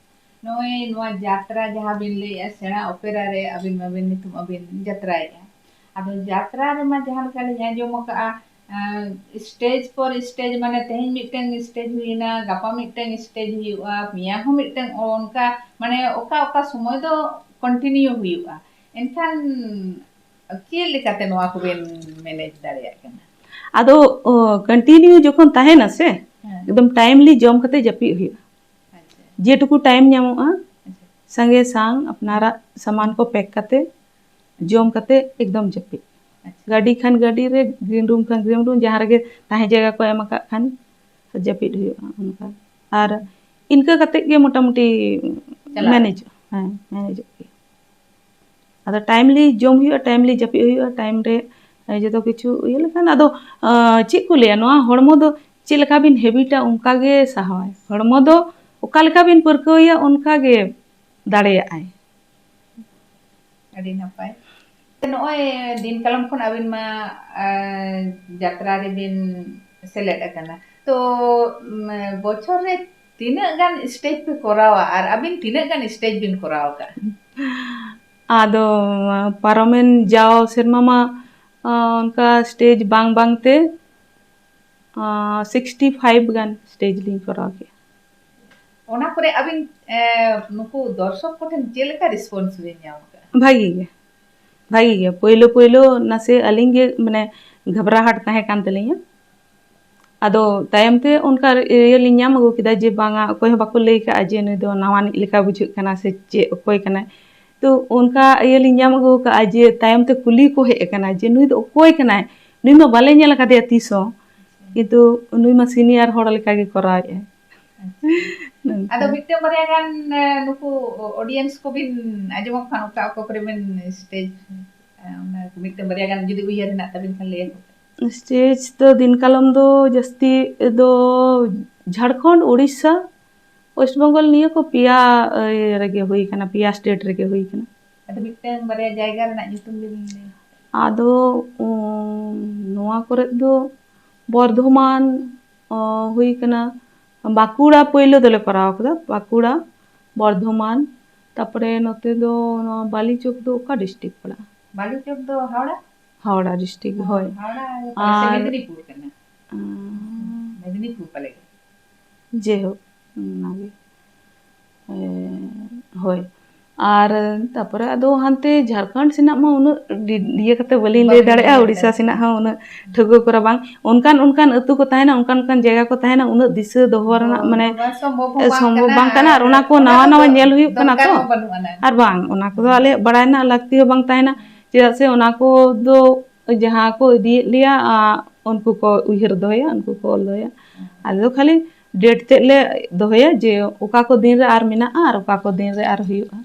ᱱᱚᱜᱼᱚᱭ ᱱᱚᱣᱟ ᱡᱟᱛᱨᱟ ᱡᱟᱦᱟᱸ ᱵᱤᱱ ᱞᱟᱹᱭᱮᱫᱼᱟ, ᱥᱮᱬᱟ ᱚᱯᱮᱨᱟ ᱨᱮ ᱟᱹᱵᱤᱱ ᱢᱟᱵᱤᱱ ᱱᱤᱛᱚᱜ ᱢᱟᱵᱤᱱ ᱡᱟᱛᱨᱟᱭᱮᱫᱼᱟ, ᱟᱫᱚ ᱡᱟᱛᱨᱟ ᱨᱮᱢᱟ ᱡᱟᱦᱟᱸ ᱞᱮᱠᱟᱞᱤᱧ ᱟᱸᱡᱚᱢ ᱟᱠᱟᱫᱼᱟ, ᱟᱸ, stage ᱯᱚᱨ stage, ᱢᱟᱱᱮ ᱛᱮᱦᱮᱧ ᱢᱤᱫᱴᱟᱝ stage ᱦᱩᱭᱮᱱᱟ, ᱜᱟᱯᱟ ᱢᱤᱫᱴᱟᱝ stage ᱦᱩᱭᱩᱜᱼᱟ, ᱢᱮᱭᱟᱝ ᱦᱚᱸ ᱢᱤᱫᱴᱟᱝ, ᱚᱱᱠᱟ ᱢᱟᱱᱮ ᱚᱠᱟ ᱚᱠᱟ ᱥᱚᱢᱚᱭ ᱫᱚ continue ᱦᱩᱭᱩᱜᱼᱟ᱾ ᱮᱱᱠᱷᱟᱱ ᱪᱮᱫ ᱞᱮᱠᱟᱛᱮ ᱱᱚᱣᱟ ᱠᱚᱵᱮᱱ manage ᱫᱟᱲᱮᱭᱟᱜ ᱠᱟᱱᱟ? ᱟᱫᱚ, ᱚ, continue ᱡᱚᱠᱷᱚᱱ ᱛᱟᱦᱮᱱᱟ ᱥᱮ, ᱦᱮᱸ᱾ ᱮᱠᱫᱚᱢ timely ᱡᱚᱢ ᱠᱟᱛᱮ ᱡᱟᱹᱯᱤᱫ ᱦᱩᱭᱩᱜᱼᱟ᱾ ᱟᱪᱪᱷᱟ᱾ ᱡᱮᱴᱩᱠᱩ time ᱧᱟᱢᱚᱜᱼᱟ, ᱟᱪᱪᱷᱟ᱾ ᱥᱟᱸᱜᱮ ᱥᱟᱝ ᱟᱯᱱᱟᱨᱟᱜ ᱥᱟᱢᱟᱱ ᱠᱚ pack ᱠᱟᱛᱮ, ᱡᱚᱢ ᱠᱟᱛᱮ ᱮᱠᱫᱚᱢ ᱡᱟᱹᱯᱤᱫ᱾ ᱟᱪᱪᱷᱟ᱾ ᱜᱟᱹᱰᱤ ᱠᱷᱟᱱ ᱜᱟᱹᱰᱤ ᱨᱮ, green room ᱠᱷᱟᱱ green room, ᱡᱟᱦᱟᱸ ᱨᱮᱜᱮ ᱛᱟᱦᱮᱸ ᱡᱟᱭᱜᱟ ᱠᱚ ᱮᱢ ᱟᱠᱟᱫ ᱠᱷᱟᱱ ᱡᱟᱹᱯᱤᱫ ᱦᱩᱭᱩᱜᱼᱟ ᱚᱱᱠᱟ᱾ ᱟᱨ ᱤᱱᱠᱟᱹ ᱠᱟᱛᱮ ᱜᱮ ᱢᱚᱴᱟᱢᱩᱴᱤ ᱪᱟᱞᱟᱜᱼᱟ᱾ Manageᱚᱜᱼᱟ᱾ ᱦᱮᱸ, manageᱚᱜ ᱜᱮᱭᱟ᱾ ᱟᱫᱚ timely ᱡᱚᱢ ᱦᱩᱭᱩᱜᱼᱟ, timely ᱡᱟᱹᱯᱤᱫ ᱦᱩᱭᱩᱜᱼᱟ, time ᱨᱮ, ᱮ, ᱡᱚᱛᱚ ᱠᱤᱪᱷᱩ ᱤᱭᱟᱹ ᱞᱮᱠᱷᱟᱱ ᱟᱫᱚ, ᱟ, ᱪᱮᱫ ᱠᱚ ᱞᱟᱹᱭᱟ, ᱱᱚᱣᱟ ᱦᱚᱲᱢᱚ ᱫᱚ ᱪᱮᱫ ᱞᱮᱠᱟ ᱵᱤᱱ habitᱟ, ᱚᱱᱠᱟ ᱜᱮ ᱥᱟᱦᱟᱣᱟᱭ᱾ ᱦᱚᱲᱢᱚ ᱫᱚ ᱚᱠᱟ ᱞᱮᱠᱟ ᱵᱤᱱ ᱯᱟᱹᱨᱠᱟᱹᱣᱮᱭᱟ, ᱚᱱᱠᱟ ᱜᱮ ᱫᱟᱲᱮᱭᱟᱜᱼᱟᱭ᱾ ᱟᱹᱰᱤ ᱱᱟᱯᱟᱭ᱾ ᱱᱚᱜᱼᱚᱭ ᱫᱤᱱ ᱠᱟᱞᱚᱢ ᱠᱷᱚᱱ ᱟᱹᱵᱤᱱ ᱢᱟ, ᱟ, ᱡᱟᱛᱨᱟ ᱨᱮᱵᱤᱱ ᱥᱮᱞᱮᱫ ᱟᱠᱟᱱᱟ᱾ ᱛᱚ, ᱩᱢ, ᱵᱚᱪᱷᱚᱨ ᱨᱮ ᱛᱤᱱᱟᱹᱜ ᱜᱟᱱ stage ᱯᱮ ᱠᱚᱨᱟᱣᱟ ᱟᱨ ᱟᱹᱵᱤᱱ ᱛᱤᱱᱟᱹᱜ ᱜᱟᱱ stage ᱵᱤᱱ ᱠᱚᱨᱟᱣ ᱟᱠᱟᱫᱼᱟ? ᱟᱫᱚ, ᱯᱟᱨᱚᱢᱮᱱ ᱡᱟᱣ ᱥᱮᱨᱢᱟ ᱢᱟ, ᱟ, ᱚᱱᱠᱟ stage ᱵᱟᱝ ᱵᱟᱝ ᱛᱮ, ᱟ, sixty five ᱜᱟᱱ stage ᱞᱤᱧ ᱠᱚᱨᱟᱣ ᱠᱮᱫᱼᱟ᱾ ᱚᱱᱟ ᱠᱚᱨᱮ ᱟᱹᱵᱤᱱ, ᱮ, ᱱᱩᱠᱩ ᱫᱚᱨᱥᱚᱠ ᱠᱚᱴᱷᱮᱱ ᱪᱮᱫ ᱞᱮᱠᱟ response ᱵᱤᱱ ᱧᱟᱢ ᱟᱠᱟᱫᱼᱟ? ᱵᱷᱟᱜᱤ ᱜᱮ, ᱵᱷᱟᱜᱤ ᱜᱮ᱾ ᱯᱳᱭᱞᱳ ᱯᱳᱭᱞᱳ ᱱᱟᱥᱮ ᱟᱹᱞᱤᱧ ᱜᱮ, ᱢᱟᱱᱮ, ᱜᱷᱟᱵᱽᱨᱟᱦᱟᱴ ᱛᱟᱦᱮᱸ ᱠᱟᱱ ᱛᱟᱹᱞᱤᱧᱟ᱾ ᱟᱫᱚ ᱛᱟᱭᱚᱢ ᱛᱮ ᱚᱱᱠᱟ ᱤᱭᱟᱹ ᱞᱤᱧ ᱧᱟᱢ ᱟᱹᱜᱩ ᱠᱮᱫᱟ ᱡᱮ ᱵᱟᱝᱟ, ᱚᱠᱚᱭ ᱦᱚᱸ ᱵᱟᱠᱚ ᱞᱟᱹᱭ ᱠᱟᱜᱼᱟ ᱡᱮ ᱱᱩᱭ ᱫᱚ ᱱᱟᱣᱟᱱᱤᱡ ᱞᱮᱠᱟ ᱵᱩᱡᱷᱟᱹᱜ ᱠᱟᱱᱟ ᱥᱮ ᱪᱮᱫ, ᱚᱠᱚᱭ ᱠᱟᱱᱟᱭ᱾ ᱛᱚ ᱚᱱᱠᱟ ᱤᱭᱟᱹ ᱞᱤᱧ ᱧᱟᱢ ᱟᱹᱜᱩ ᱠᱟᱜᱼᱟ ᱡᱮ ᱛᱟᱭᱚᱢ ᱛᱮ ᱠᱩᱞᱤ ᱠᱚ ᱦᱮᱡ ᱟᱠᱟᱱᱟ ᱡᱮ ᱱᱩᱭ ᱫᱚ ᱚᱠᱚᱭ ᱠᱟᱱᱟᱭ, ᱱᱩᱭ ᱢᱟ ᱵᱟᱞᱮ ᱧᱮᱞ ᱟᱠᱟᱫᱮᱭᱟ ᱛᱤᱥ ᱦᱚᱸ, ᱠᱤᱱᱛᱩ ᱱᱩᱭ ᱢᱟ senior ᱦᱚᱲ ᱞᱮᱠᱟ ᱜᱮ ᱠᱚᱨᱟᱣᱮᱫᱼᱟᱭ᱾ ᱟᱫᱚ ᱢᱤᱫᱴᱟᱝ ᱵᱟᱨᱭᱟ ᱜᱟᱱ ᱱᱩᱠᱩ ᱚᱰᱤᱭᱮᱱᱥ ᱠᱚᱵᱤᱱ ᱟᱸᱡᱚᱢᱚᱜ ᱠᱷᱟᱱ, ᱚᱠᱟ ᱚᱠᱟ ᱠᱚᱨᱮ ᱵᱤᱱ ᱥᱴᱮᱡᱽ, ᱢᱤᱫᱴᱟᱝ ᱵᱟᱨᱭᱟ ᱜᱟᱱ ᱡᱩᱫᱤ ᱩᱭᱦᱟᱹᱨ ᱦᱮᱱᱟᱜ ᱛᱟᱵᱤᱱ ᱠᱷᱟᱱ ᱞᱟᱹᱭ ᱟᱠᱚ ᱯᱮ᱾ ᱥᱴᱮᱡᱽ ᱫᱚ ᱫᱤᱱ ᱠᱟᱞᱚᱢ ᱫᱚ ᱡᱟᱹᱥᱛᱤ ᱫᱚ ᱡᱷᱟᱲᱠᱷᱚᱸᱰ, ᱳᱰᱤᱥᱟ, ᱳᱭᱮᱥᱴ ᱵᱮᱝᱜᱚᱞ, ᱱᱤᱭᱟᱹ ᱠᱚ ᱯᱮᱭᱟ ᱤᱭᱟᱹ ᱨᱮᱜᱮ ᱦᱩᱭ ᱠᱟᱱᱟ, ᱯᱮᱭᱟ ᱥᱴᱮᱴ ᱨᱮᱜᱮ ᱦᱩᱭ ᱠᱟᱱᱟ᱾ ᱟᱫᱚ ᱢᱤᱫᱴᱟᱝ ᱵᱟᱨᱭᱟ ᱡᱟᱭᱜᱟ ᱨᱮᱱᱟᱜ ᱧᱩᱛᱩᱢ ᱵᱤᱱ ᱞᱟᱹᱭᱟ? ᱟᱫᱚ ᱩᱸ, ᱱᱚᱣᱟ ᱠᱚᱨᱮ ᱫᱚ ᱵᱚᱨᱫᱷᱚᱢᱟᱱ ᱚ, ᱦᱩᱭ ᱠᱟᱱᱟ, ᱵᱟᱸᱠᱩᱲᱟ ᱯᱳᱭᱞᱳ ᱫᱚᱞᱮ ᱠᱚᱨᱟᱣ ᱠᱟᱫᱟ, ᱵᱟᱸᱠᱩᱲᱟ, ᱵᱚᱨᱫᱷᱚᱢᱟᱱ, ᱛᱟᱯᱚᱨᱮ ᱱᱚᱛᱮ ᱫᱚ ᱱᱚᱣᱟ ᱵᱟᱞᱤᱪᱚᱠ ᱫᱚ ᱚᱠᱟ ᱰᱤᱥᱴᱨᱤᱠᱴ ᱯᱟᱲᱟᱜᱼᱟ? ᱵᱟᱞᱤᱪᱚᱠ ᱫᱚ ᱦᱟᱣᱲᱟ? ᱦᱟᱣᱲᱟ ᱰᱤᱥᱴᱨᱤᱠᱴ, ᱦᱳᱭ᱾ ᱦᱟᱣᱲᱟ ᱜᱮ ᱯᱟᱞᱮ ᱥᱮ ᱟᱨ ᱢᱮᱫᱽᱱᱤᱯᱩᱨ ᱠᱟᱱᱟ? ᱟᱸ, ᱢᱮᱫᱽᱱᱤᱯᱩᱨ ᱯᱟᱞᱮ᱾ ᱡᱮᱦᱳᱠ, ᱚᱱᱟᱜᱮ᱾ ᱮ, ᱦᱳᱭ᱾ ᱟᱨ ᱛᱟᱯᱚᱨᱮ ᱟᱫᱚ ᱦᱟᱱᱛᱮ ᱡᱷᱟᱲᱠᱷᱚᱸᱰ ᱥᱮᱱᱟᱜ ᱢᱟ ᱩᱱᱟᱹᱜ ᱰᱤ-, ᱤᱭᱟᱹ ᱠᱟᱛᱮ ᱵᱟᱹᱞᱤᱧ ᱞᱟᱹᱭ ᱵᱟᱹᱵᱤᱱ ᱞᱟᱹᱭ ᱫᱟᱲᱮᱭᱟᱜᱼᱟ, ᱫᱟᱲᱮᱭᱟᱜᱼᱟ᱾ ᱳᱰᱤᱥᱟ ᱥᱮᱱᱟᱜ ᱦᱚᱸ ᱩᱱᱟᱹᱜ ᱴᱷᱟᱹᱣᱠᱟᱹ ᱠᱚᱨᱟ ᱵᱟᱝ᱾ ᱚᱱᱠᱟᱱ, ᱚᱱᱠᱟᱱ ᱟᱹᱛᱩ ᱠᱚ ᱛᱟᱦᱮᱱᱟ, ᱚᱱᱠᱟᱱ, ᱚᱱᱠᱟᱱ ᱡᱟᱭᱜᱟ ᱠᱚ ᱛᱟᱦᱮᱱᱟ, ᱩᱱᱟᱹᱜ ᱫᱤᱥᱟᱹ ᱫᱚᱦᱚ ᱨᱮᱱᱟᱜ, ᱢᱟᱱᱮ, ᱱᱚᱣᱟ ᱥᱚᱢᱵᱷᱚᱵ ᱦᱚᱸ ᱵᱟᱝ ᱥᱚᱢᱵᱷᱚᱵ ᱠᱟᱱᱟ, ᱵᱟᱝ ᱠᱟᱱᱟ, ᱟᱨ ᱟᱨ ᱚᱱᱟ ᱠᱚ ᱚᱱᱟ ᱱᱟᱣᱟ ᱠᱚᱫᱚ ᱱᱟᱣᱟ ᱧᱮᱞ ᱦᱩᱭᱩᱜ ᱠᱟᱱᱟ ᱫᱚᱨᱠᱟᱨ ᱛᱚ᱾ ᱦᱚᱸ ᱵᱟᱹᱱᱩᱜ ᱟᱱᱟ᱾ ᱟᱨ ᱵᱟᱝ, ᱚᱱᱟ ᱠᱚᱫᱚ ᱟᱞᱮᱭᱟᱜ ᱵᱟᱲᱟᱭ ᱨᱮᱱᱟᱜ ᱞᱟᱹᱠᱛᱤ ᱦᱚᱸ ᱵᱟᱝ ᱛᱟᱦᱮᱱᱟ, ᱪᱮᱫᱟᱜ ᱥᱮ ᱚᱱᱟ ᱠᱚᱫᱚ ᱡᱟᱦᱟᱸ ᱠᱚ ᱤᱫᱤᱭᱮᱫ ᱞᱮᱭᱟ, ᱟ, ᱩᱱᱠᱩ ᱠᱚ ᱩᱭᱦᱟᱹᱨ ᱫᱚᱦᱚᱭᱟ, ᱩᱱᱠᱩ ᱠᱚ ᱚᱞ ᱫᱚᱦᱚᱭᱟ᱾ ᱟᱞᱮ ᱫᱚ ᱠᱷᱟᱹᱞᱤ ᱰᱮᱴ ᱛᱮᱫ ᱞᱮ ᱫᱚᱦᱚᱭᱟ ᱡᱮ ᱚᱠᱟ ᱠᱚ ᱫᱤᱱ ᱨᱮ ᱟᱨ ᱢᱮᱱᱟᱜᱼᱟ ᱟᱨ ᱚᱠᱟ ᱠᱚ ᱫᱤᱱ ᱨᱮ ᱟᱨ ᱦᱩᱭᱩᱜᱼᱟ᱾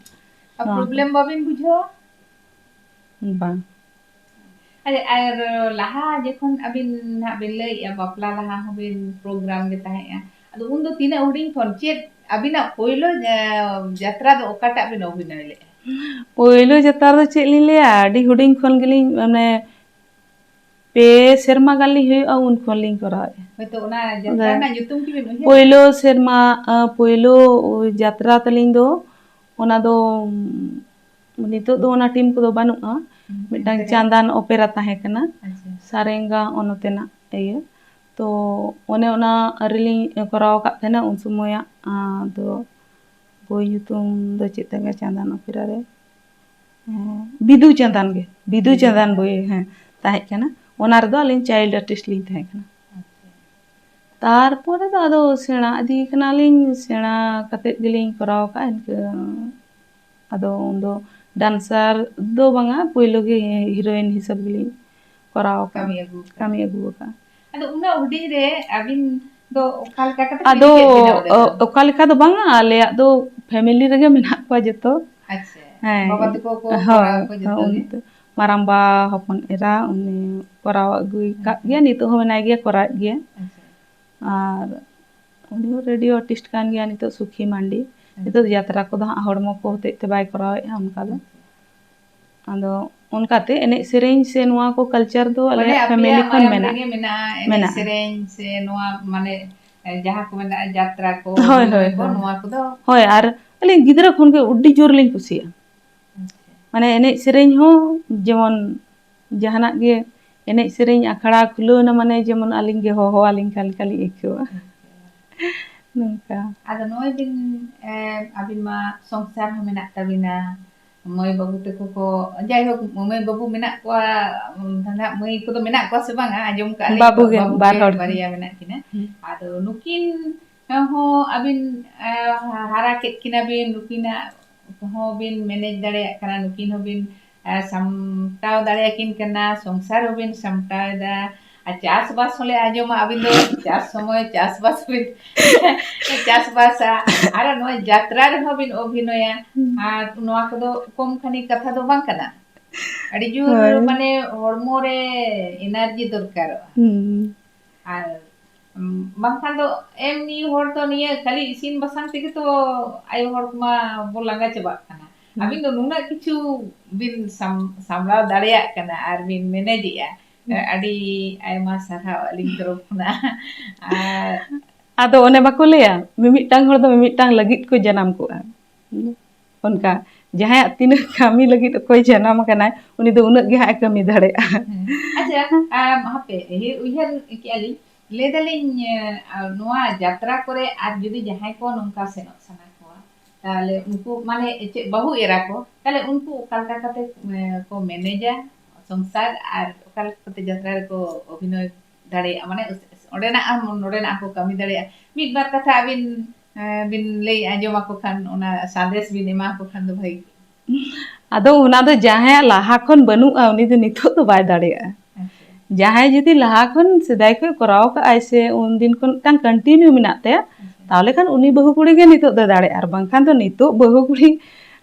ᱟᱨ ᱱᱚᱣᱟ ᱠᱚ᱾ ᱯᱨᱚᱵᱞᱮᱢ ᱵᱟᱵᱤᱱ ᱵᱩᱡᱷᱟᱹᱣᱟ? ᱵᱟᱝ᱾ ᱟᱨ, ᱟᱨ ᱞᱟᱦᱟ ᱡᱚᱠᱷᱚᱱ ᱟᱹᱵᱤᱱ ᱱᱟᱦᱟᱜ ᱵᱤᱱ ᱞᱟᱹᱭᱮᱜᱼᱟ, ᱵᱟᱯᱞᱟ ᱞᱟᱦᱟ ᱦᱚᱸᱵᱤᱱ ᱯᱨᱳᱜᱨᱟᱢ ᱜᱮ ᱛᱟᱦᱮᱸᱜᱼᱟ, ᱟᱫᱚ ᱩᱱᱫᱚ ᱛᱤᱱᱟᱹᱜ ᱦᱩᱰᱤᱧ ᱠᱷᱚᱱ ᱪᱮᱫ ᱟᱹᱵᱤᱱᱟᱜ ᱯᱳᱭᱞᱳ, ᱮ, ᱡᱟᱛᱨᱟ ᱫᱚ ᱚᱠᱟᱴᱟᱜ ᱵᱤᱱ ᱚᱵᱷᱤᱱᱚᱭ ᱞᱮᱫᱼᱟ? ᱯᱳᱭᱞᱳ ᱡᱟᱛᱨᱟ ᱫᱚ ᱪᱮᱫ ᱞᱤᱧ ᱞᱟᱹᱭᱟ, ᱟᱹᱰᱤ ᱦᱩᱰᱤᱧ ᱠᱷᱚᱱ ᱜᱮᱞᱤᱧ, ᱢᱟᱱᱮ, ᱯᱮ ᱥᱮᱨᱢᱟ ᱜᱟᱱ ᱞᱤᱧ ᱦᱩᱭᱩᱜᱼᱟ, ᱩᱱ ᱠᱷᱚᱱ ᱞᱤᱧ ᱠᱚᱨᱟᱣᱮᱫᱼᱟ᱾ ᱦᱳᱭᱛᱳ ᱚᱱᱟ ᱡᱟᱛᱨᱟ ᱟᱫᱚ ᱨᱮᱱᱟᱜ ᱧᱩᱛᱩᱢ ᱠᱤᱵᱤᱱ ᱩᱭᱦᱟᱹᱨ? ᱯᱳᱭᱞᱳ ᱥᱮᱨᱢᱟ, ᱟ, ᱯᱳᱭᱞᱳ ᱡᱟᱛᱨᱟ ᱛᱟᱹᱞᱤᱧ ᱫᱚ, ᱚᱱᱟ ᱫᱚ, ᱩᱢ, ᱱᱤᱛᱚᱜ ᱫᱚ ᱚᱱᱟ ᱴᱤᱢ ᱠᱚᱫᱚ ᱵᱟᱹᱱᱩᱜᱼᱟ᱾ ᱦᱩᱸ, ᱢᱤᱫᱴᱟᱝ ᱮᱱᱛᱮ ᱨᱮᱦᱚᱸ᱾ ᱪᱟᱸᱫᱟᱱ ᱚᱯᱮᱨᱟ ᱛᱟᱦᱮᱸ ᱠᱟᱱᱟ, ᱟᱪᱪᱷᱟ᱾ ᱥᱟᱨᱮᱝᱜᱟ ᱚᱱᱚᱛᱮᱱᱟᱜ ᱤᱭᱟᱹ᱾ ᱛᱚ ᱚᱱᱮ ᱚᱱᱟ ᱨᱮᱞᱤᱧ ᱠᱚᱨᱟᱣ ᱟᱠᱟᱫ ᱛᱟᱦᱮᱱᱟ ᱩᱱ ᱥᱚᱢᱚᱭᱟᱜ, ᱟ, ᱫᱚ ᱵᱳᱭ ᱧᱩᱛᱩᱢ ᱫᱚ ᱪᱮᱫ ᱛᱟᱦᱮᱸ ᱠᱟᱱᱟ ᱪᱟᱸᱫᱟᱱ ᱚᱯᱮᱨᱟ ᱨᱮ? ᱦᱮᱸ, ᱵᱤᱫᱩ ᱪᱟᱸᱫᱟᱱ ᱜᱮ, ᱵᱤᱫᱩ ᱵᱤᱫᱩ ᱪᱟᱸᱫᱟᱱ ᱪᱟᱸᱫᱟᱱ᱾ ᱵᱳᱭ, ᱦᱮᱸ, ᱛᱟᱦᱮᱸ ᱠᱟᱱᱟ᱾ ᱚᱱᱟ ᱨᱮᱫᱚ ᱟᱹᱞᱤᱧ ᱪᱟᱭᱤᱞᱰ ᱟᱨᱴᱤᱥᱴ ᱞᱤᱧ ᱛᱟᱦᱮᱸ ᱠᱟᱱᱟ᱾ ᱟᱪᱪᱷᱟ᱾ ᱛᱟᱨᱯᱚᱨᱮ ᱫᱚ ᱟᱫᱚ ᱥᱮᱬᱟ ᱤᱫᱤ ᱠᱟᱱᱟᱞᱤᱧ, ᱥᱮᱬᱟ ᱠᱟᱛᱮᱫ ᱜᱮᱞᱤᱧ ᱠᱚᱨᱟᱣ ᱟᱠᱟᱫᱼᱟ ᱤᱱᱠᱟᱹ᱾ ᱟᱫᱚ ᱩᱱᱫᱚ ᱰᱟᱱᱥᱟᱨ ᱫᱚ ᱵᱟᱝᱟ, ᱯᱳᱭᱞᱳ ᱜᱮ ᱦᱤᱨᱳᱭᱤᱱ ᱦᱤᱥᱟᱹᱵ ᱜᱮᱞᱤᱧ ᱠᱚᱨᱟᱣ ᱟᱠᱟᱫᱼᱟ᱾ ᱠᱟᱹᱢᱤ ᱟᱹᱜᱩ ᱟᱠᱟᱫᱼᱟ᱾ ᱠᱟᱹᱢᱤ ᱟᱹᱜᱩ ᱟᱠᱟᱫᱼᱟ᱾ ᱟᱫᱚ ᱩᱱᱟᱹᱜ ᱦᱩᱰᱤᱧ ᱨᱮ ᱟᱹᱵᱤᱱ ᱫᱚ ᱚᱠᱟ ᱞᱮᱠᱟ ᱠᱟᱛᱮ ᱟᱫᱚ ᱯᱮ ᱪᱮᱫ ᱵᱮᱱᱟᱣ ᱞᱮᱫᱟ? ᱚ-, ᱚᱠᱟ ᱞᱮᱠᱟ ᱫᱚ ᱵᱟᱝᱟ, ᱟᱞᱮᱭᱟᱜ ᱫᱚ ᱯᱷᱮᱢᱮᱞᱤ ᱨᱮᱜᱮ ᱢᱮᱱᱟᱜ ᱠᱚᱣᱟ ᱡᱚᱛᱚ᱾ ᱟᱪᱪᱷᱟ᱾ ᱦᱮᱸ᱾ ᱵᱟᱵᱟ ᱛᱟᱠᱚ ᱠᱚ ᱦᱳᱭ, ᱠᱚᱨᱟᱣ ᱠᱚ ᱡᱚᱛᱚ ᱦᱳᱭ, ᱜᱮ? ᱩᱱᱠᱩ ᱢᱟᱨᱟᱝᱵᱟ, ᱦᱚᱯᱚᱱ ᱮᱨᱟ, ᱩᱱᱤ ᱠᱚᱨᱟᱣ ᱟᱹᱜᱩᱭ ᱠᱟᱜ ᱟᱪᱪᱷᱟ᱾ ᱜᱮᱭᱟ, ᱱᱤᱛᱚᱜ ᱦᱚᱸ ᱢᱮᱱᱟᱭ ᱜᱮᱭᱟ, ᱠᱚᱨᱟᱣᱮᱫ ᱜᱮᱭᱟ᱾ ᱟᱪᱪᱷᱟ᱾ ᱟᱨ ᱩᱱᱤ ᱦᱚᱸ ᱨᱮᱰᱤᱭᱳ ᱟᱨᱴᱤᱥᱴ ᱠᱟᱱ ᱜᱮᱭᱟ ᱱᱤᱛᱚᱜ, ᱥᱩᱠᱷᱤ ᱢᱟᱱᱰᱤ᱾ ᱟᱪᱪᱷᱟ᱾ ᱱᱤᱛᱚᱜ ᱡᱟᱛᱨᱟ ᱠᱚᱫᱚ ᱦᱟᱸᱜ ᱦᱚᱲᱢᱚ ᱠᱚ ᱦᱚᱛᱮᱡ ᱛᱮ ᱵᱟᱭ ᱠᱚᱨᱟᱣᱮᱫᱼᱟ ᱚᱱᱠᱟ ᱫᱚ᱾ ᱟᱪᱪᱷᱟ᱾ ᱟᱫᱚ ᱚᱱᱠᱟᱛᱮ ᱮᱱᱮᱡ ᱥᱮᱨᱮᱧ ᱥᱮ ᱱᱚᱣᱟ ᱠᱚ ᱠᱟᱞᱪᱟᱨ ᱫᱚ ᱢᱟᱱᱮ ᱟᱞᱮᱭᱟᱜ ᱯᱷᱮᱢᱮᱞᱤ ᱟᱯᱮᱭᱟᱜ ᱠᱷᱚᱱ ᱢᱟᱭᱟᱢ ᱢᱮᱱᱟᱜᱼᱟ᱾ ᱨᱮᱜᱮ ᱢᱮᱱᱟᱜᱼᱟ, ᱮᱱᱮᱡ ᱢᱮᱱᱟᱜᱼᱟ᱾ ᱥᱮᱨᱮᱧ ᱥᱮ ᱱᱚᱣᱟ, ᱢᱟᱱᱮ, ᱮ, ᱡᱟᱦᱟᱸ ᱠᱚ ᱢᱮᱱᱟᱜᱼᱟ, ᱡᱟᱛᱨᱟ ᱠᱚ, ᱦᱳᱭ, ᱚᱵᱷᱤᱱᱚᱭ ᱦᱳᱭ, ᱠᱚ, ᱦᱳᱭ᱾ ᱱᱚᱣᱟ ᱠᱚᱫᱚ? ᱦᱳᱭ, ᱟᱨ ᱟᱹᱞᱤᱧ ᱜᱤᱫᱽᱨᱟᱹ ᱠᱷᱚᱱ ᱜᱮ ᱟᱹᱰᱤ ᱡᱳᱨ ᱞᱤᱧ ᱠᱩᱥᱤᱭᱟᱜᱼᱟ᱾ ᱟᱪᱪᱷᱟ᱾ ᱢᱟᱱᱮ ᱮᱱᱮᱡ ᱥᱮᱨᱮᱧ ᱦᱚᱸ ᱡᱮᱢᱚᱱ ᱡᱟᱦᱟᱱᱟᱜ ᱜᱮ ᱮᱱᱮᱡ ᱥᱮᱨᱮᱧ ᱟᱠᱷᱲᱟ ᱠᱷᱩᱞᱟᱹᱣ ᱮᱱᱟ, ᱢᱟᱱᱮ ᱡᱮᱢᱚᱱ ᱟᱹᱞᱤᱧ ᱜᱮ ᱦᱚᱦᱚ ᱟᱹᱞᱤᱧ ᱠᱟᱱ ᱞᱮᱠᱟ ᱞᱤᱧ ᱟᱹᱭᱠᱟᱹᱣᱟ᱾ ᱟᱪᱪᱷᱟ᱾ ᱱᱚᱝᱠᱟ᱾ ᱟᱫᱚ ᱱᱚᱜᱼᱚᱭ ᱵᱤᱱ, ᱮ, ᱟᱹᱵᱤᱱ ᱢᱟ ᱥᱚᱝᱥᱟᱨ ᱦᱚᱸ ᱢᱮᱱᱟᱜ ᱛᱟᱹᱵᱤᱱᱟ, ᱢᱟᱹᱭ ᱵᱟᱹᱵᱩ ᱛᱟᱠᱚ ᱠᱚ, ᱡᱟᱭᱦᱳᱠ, ᱢᱟᱹᱭ ᱵᱟᱹᱵᱩ ᱢᱮᱱᱟᱜ ᱠᱚᱣᱟ, ᱩᱢ, ᱫᱚ ᱱᱟᱦᱟᱜ ᱢᱟᱹᱭ ᱠᱚᱫᱚ ᱢᱮᱱᱟᱜ ᱠᱚᱣᱟ ᱥᱮ ᱵᱟᱝᱟ? ᱟᱸᱡᱚᱢ ᱠᱟᱜᱼᱟ ᱞᱤᱧ ᱵᱟᱹᱵᱩ ᱜᱮ, ᱵᱟᱹᱵᱩ ᱵᱟᱨ ᱜᱮ ᱦᱚᱲ᱾ ᱵᱟᱨᱭᱟ ᱢᱮᱱᱟᱜ ᱠᱤᱱᱟ᱾ ᱦᱩᱸ᱾ ᱟᱫᱚ ᱱᱩᱠᱤᱱ ᱦᱚᱸ ᱟᱹᱵᱤᱱ, ᱮ, ᱦᱟᱨᱟ ᱠᱮᱫ ᱠᱤᱱᱟ ᱵᱤᱱ, ᱱᱩᱠᱤᱱᱟᱜ ᱦᱚᱸ ᱵᱤᱱ ᱢᱮᱱᱮᱡᱽ ᱫᱟᱲᱮᱭᱟᱜ ᱠᱟᱱᱟ, ᱱᱩᱠᱤᱱ ᱦᱚᱸ ᱵᱤᱱ, ᱮ, ᱥᱟᱢᱴᱟᱣ ᱫᱟᱲᱮᱭᱟᱠᱤᱱ ᱠᱟᱱᱟ, ᱥᱚᱝᱥᱟᱨ ᱦᱚᱸ ᱵᱤᱱ ᱥᱟᱢᱴᱟᱣ ᱮᱫᱟ, ᱟᱨ ᱪᱟᱥᱵᱟᱥ ᱦᱚᱸᱞᱮ ᱟᱸᱡᱚᱢᱟ ᱟᱹᱵᱤᱱ ᱫᱚ ᱪᱟᱥ ᱥᱚᱢᱚᱭ ᱪᱟᱥᱵᱟᱥ ᱵᱤᱱ ᱪᱟᱥᱵᱟᱥᱟ, ᱟᱨ ᱱᱚᱜᱼᱚᱭ ᱡᱟᱛᱨᱟ ᱨᱮᱦᱚᱸ ᱵᱤᱱ ᱚᱵᱷᱤᱱᱚᱭᱟ᱾ ᱦᱩᱸ᱾ ᱟᱨ ᱱᱚᱣᱟ ᱠᱚᱫᱚ ᱠᱚᱢ ᱠᱷᱟᱹᱱᱤ ᱠᱟᱛᱷᱟ ᱫᱚ ᱵᱟᱝ ᱠᱟᱱᱟ, ᱟᱹᱰᱤ ᱡᱳᱨ ᱦᱳᱭ᱾ ᱢᱟᱱᱮ ᱦᱚᱲᱢᱚ ᱨᱮ ᱮᱱᱟᱨᱡᱤ ᱫᱚᱨᱠᱟᱨᱚᱜᱼᱟ᱾ ᱦᱩᱸ᱾ ᱟᱨ, ᱩᱢ, ᱵᱟᱝᱠᱷᱟᱱ ᱫᱚ ᱮᱢᱱᱤ ᱦᱚᱲ ᱫᱚ ᱱᱤᱭᱟᱹ ᱠᱷᱟᱹᱞᱤ ᱤᱥᱤᱱ ᱵᱟᱥᱟᱝ ᱛᱮᱜᱮ ᱛᱚ ᱟᱭᱳ ᱦᱚᱲ ᱠᱚᱢᱟ ᱵᱚ ᱞᱟᱸᱜᱟ ᱪᱟᱵᱟᱜ ᱠᱟᱱᱟ᱾ ᱦᱩᱸ᱾ ᱟᱹᱵᱤᱱ ᱫᱚ ᱱᱩᱱᱟᱹᱜ ᱠᱤᱪᱷᱩ ᱵᱤᱱ ᱥᱟᱢ-, ᱥᱟᱢᱵᱲᱟᱣ ᱫᱟᱲᱮᱭᱟᱜ ᱠᱟᱱᱟ ᱟᱨ ᱵᱤᱱ ᱢᱮᱱᱮᱡᱮᱜᱼᱟ᱾ ᱦᱩᱸ᱾ ᱟᱹᱰᱤ ᱟᱭᱢᱟ ᱥᱟᱨᱦᱟᱣ ᱟᱹᱞᱤᱧ ᱛᱚᱨᱚᱯ ᱠᱷᱚᱱᱟᱜ᱾ ᱟᱨ ᱟᱫᱚ ᱚᱱᱮ ᱵᱟᱠᱚ ᱞᱟᱹᱭᱟ, ᱢᱤᱢᱤᱫᱴᱟᱝ ᱦᱚᱲ ᱫᱚ ᱢᱤᱢᱤᱫᱴᱟᱝ ᱞᱟᱹᱜᱤᱫ ᱠᱚ ᱡᱟᱱᱟᱢ ᱠᱚᱜᱼᱟ᱾ ᱚᱱᱠᱟ ᱡᱟᱦᱟᱸᱭᱟᱜ ᱛᱤᱱᱟᱹᱜ ᱠᱟᱹᱢᱤ ᱞᱟᱹᱜᱤᱫ ᱚᱠᱚᱭ ᱡᱟᱱᱟᱢ ᱟᱠᱟᱱᱟᱭ, ᱩᱱᱤ ᱫᱚ ᱩᱱᱟᱹᱜ ᱜᱮ ᱦᱟᱸᱜ ᱮ ᱠᱟᱹᱢᱤ ᱫᱟᱲᱮᱭᱟᱜᱼᱟ᱾ ᱦᱮᱸ᱾ ᱟᱪᱪᱷᱟ, ᱟᱢ, ᱦᱟᱯᱮ, ᱩᱭᱦᱟᱹᱨ, ᱩᱭᱦᱟᱹᱨ ᱠᱮᱜᱼᱟ ᱞᱤᱧ, ᱞᱟᱹᱭ ᱫᱟᱞᱤᱧ, ᱮ, ᱱᱚᱣᱟ ᱡᱟᱛᱨᱟ ᱠᱚᱨᱮ ᱟᱨ ᱡᱩᱫᱤ ᱡᱟᱦᱟᱸᱭ ᱠᱚ ᱱᱚᱝᱠᱟ ᱥᱮᱱᱚᱜ ᱥᱟᱱᱟ ᱠᱚᱣᱟ, ᱛᱟᱦᱞᱮ ᱩᱱᱠᱩ, ᱢᱟᱱᱮ, ᱪᱮᱫ, ᱵᱟᱹᱦᱩ ᱮᱨᱟ ᱠᱚ, ᱛᱟᱦᱞᱮ ᱩᱱᱠᱩ ᱚᱠᱟ ᱞᱮᱠᱟ ᱠᱟᱛᱮ, ᱮ, ᱠᱚ ᱢᱮᱱᱮᱡᱟ ᱥᱚᱝᱥᱟᱨ ᱟᱨ ᱚᱠᱟ ᱞᱮᱠᱟ ᱠᱟᱛᱮ ᱡᱟᱛᱨᱟ ᱨᱮᱠᱚ ᱚᱵᱷᱤᱱᱚᱭ ᱫᱟᱲᱮᱭᱟᱜᱼᱟ, ᱢᱟᱱᱮ, ᱚᱸᱰᱮᱱᱟᱜ ᱦᱚᱸ ᱱᱚᱰᱮᱱᱟᱜ ᱦᱚᱸᱠᱚ ᱠᱟᱹᱢᱤ ᱫᱟᱲᱮᱭᱟᱜᱼᱟ? ᱢᱤᱫ ᱵᱟᱨ ᱠᱟᱛᱷᱟ ᱟᱹᱵᱤᱱ, ᱮ, ᱵᱤᱱ ᱞᱟᱹᱭ ᱟᱸᱡᱚᱢ ᱟᱠᱚ ᱠᱷᱟᱱ, ᱚᱱᱟ ᱥᱟᱸᱫᱮᱥ ᱵᱤᱱ ᱮᱢᱟ ᱟᱠᱚ ᱠᱷᱟᱱ ᱫᱚ ᱵᱷᱟᱹᱜᱤ ᱠᱚᱜᱼᱟ᱾ ᱟᱫᱚ ᱚᱱᱟ ᱫᱚ ᱡᱟᱦᱟᱸᱭᱟᱜ ᱞᱟᱦᱟ ᱠᱷᱚᱱ ᱵᱟᱹᱱᱩᱜᱼᱟ, ᱩᱱᱤ ᱫᱚ ᱱᱤᱛᱚᱜ ᱫᱚ ᱵᱟᱭ ᱫᱟᱲᱮᱭᱟᱜᱼᱟ᱾ ᱟᱪᱪᱷᱟ᱾ ᱡᱟᱦᱟᱸᱭ ᱡᱩᱫᱤ ᱞᱟᱦᱟ ᱠᱷᱚᱱ ᱥᱮᱫᱟᱭ ᱠᱷᱚᱱ ᱠᱚᱨᱟᱣ ᱠᱟᱜᱼᱟᱭ ᱥᱮ ᱩᱱᱫᱤᱱ ᱠᱷᱚᱱ ᱢᱤᱫᱴᱟᱝ continue ᱢᱮᱱᱟᱜ ᱛᱟᱭᱟ, ᱛᱟᱦᱚᱞᱮ ᱠᱷᱟᱱ ᱩᱱᱤ ᱵᱟᱹᱦᱩ ᱠᱩᱲᱤ ᱜᱮ ᱱᱤᱛᱚᱜ ᱫᱚᱭ ᱫᱟᱲᱮᱭᱟᱜᱼᱟ᱾ ᱟᱨ ᱵᱟᱝᱠᱷᱟᱱ ᱫᱚ ᱱᱤᱛᱚᱜ ᱵᱟᱹᱦᱩ ᱠᱩᱲᱤ,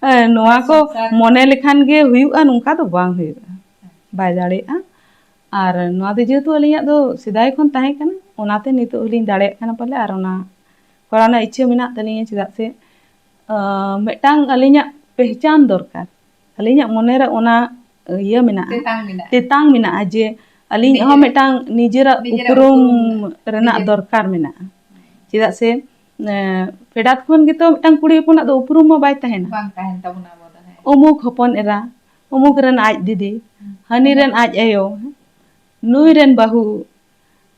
ᱮ, ᱱᱚᱣᱟ ᱠᱚ ᱥᱚᱝᱥᱟᱨ ᱢᱚᱱᱮ ᱞᱮᱠᱷᱟᱱ ᱜᱮ ᱦᱩᱭᱩᱜᱼᱟ, ᱱᱚᱝᱠᱟ ᱫᱚ ᱵᱟᱝ ᱦᱩᱭᱩᱜᱼᱟ, ᱵᱟᱭ ᱫᱟᱲᱮᱭᱟᱜᱼᱟ᱾ ᱟᱨ ᱱᱚᱣᱟ ᱫᱚ ᱡᱮᱦᱮᱛᱩ ᱟᱹᱞᱤᱧᱟᱜ ᱫᱚ ᱥᱮᱫᱟᱭ ᱠᱷᱚᱱ ᱛᱟᱦᱮᱸ ᱠᱟᱱᱟ, ᱚᱱᱟᱛᱮ ᱱᱤᱛᱚᱜ ᱦᱚᱸᱞᱤᱧ ᱫᱟᱲᱮᱭᱟᱜ ᱠᱟᱱᱟ ᱯᱟᱞᱮ᱾ ᱟᱨ ᱚᱱᱟ ᱠᱚᱨᱟᱣ ᱨᱮᱱᱟᱜ ᱤᱪᱪᱷᱟᱹ ᱢᱮᱱᱟᱜ ᱛᱟᱹᱞᱤᱧᱟ, ᱪᱮᱫᱟᱜ ᱥᱮ, ᱟᱸ, ᱢᱤᱫᱴᱟᱝ ᱟᱹᱞᱤᱧᱟᱜ ᱯᱮᱦᱪᱟᱱ ᱫᱚᱨᱠᱟᱨ, ᱟᱹᱞᱤᱧᱟᱜ ᱢᱚᱱᱮᱨᱮ ᱚᱱᱟ ᱤᱭᱟᱹ ᱢᱮᱱᱟᱜᱼᱟ, ᱛᱮᱛᱟᱝ ᱢᱮᱱᱟᱜᱼᱟ᱾ ᱛᱮᱛᱟᱝ ᱢᱮᱱᱟᱜᱼᱟ ᱡᱮ ᱟᱹᱞᱤᱧᱟᱜ ᱦᱚᱸ ᱱᱤᱡᱮᱨᱟᱜ, ᱢᱤᱫᱴᱟᱝ ᱱᱤᱡᱮᱨᱟᱜ ᱱᱤᱡᱮᱨᱟᱜ ᱩᱯᱨᱩᱢ ᱩᱯᱨᱩᱢ ᱨᱮᱱᱟᱜ ᱱᱤᱡᱮᱨ ᱫᱚᱨᱠᱟᱨ ᱢᱮᱱᱟᱜᱼᱟ᱾ ᱪᱮᱫᱟᱜ ᱥᱮ, ᱮᱸ, ᱯᱷᱮᱰᱟᱛ ᱠᱷᱚᱱ ᱜᱮᱛᱚ ᱢᱤᱫᱴᱟᱝ ᱠᱩᱲᱤ ᱦᱚᱯᱚᱱᱟᱜ ᱫᱚ ᱩᱯᱨᱩᱢ ᱢᱟ ᱵᱟᱭ ᱛᱟᱦᱮᱱᱟ᱾ ᱵᱟᱝ ᱛᱟᱦᱮᱱ ᱛᱟᱵᱚᱱᱟ ᱟᱵᱚ ᱫᱚ, ᱦᱮᱸ᱾ ᱩᱢᱩᱠ ᱦᱚᱯᱚᱱ ᱮᱨᱟ, ᱩᱢᱩᱠ ᱨᱮᱱ ᱟᱡ ᱫᱤᱫᱤ, ᱦᱩᱸ᱾ ᱦᱟᱹᱱᱤ ᱨᱮᱱ ᱟᱡ ᱟᱭᱳ, ᱱᱩᱭ ᱨᱮᱱ ᱵᱟᱹᱦᱩ,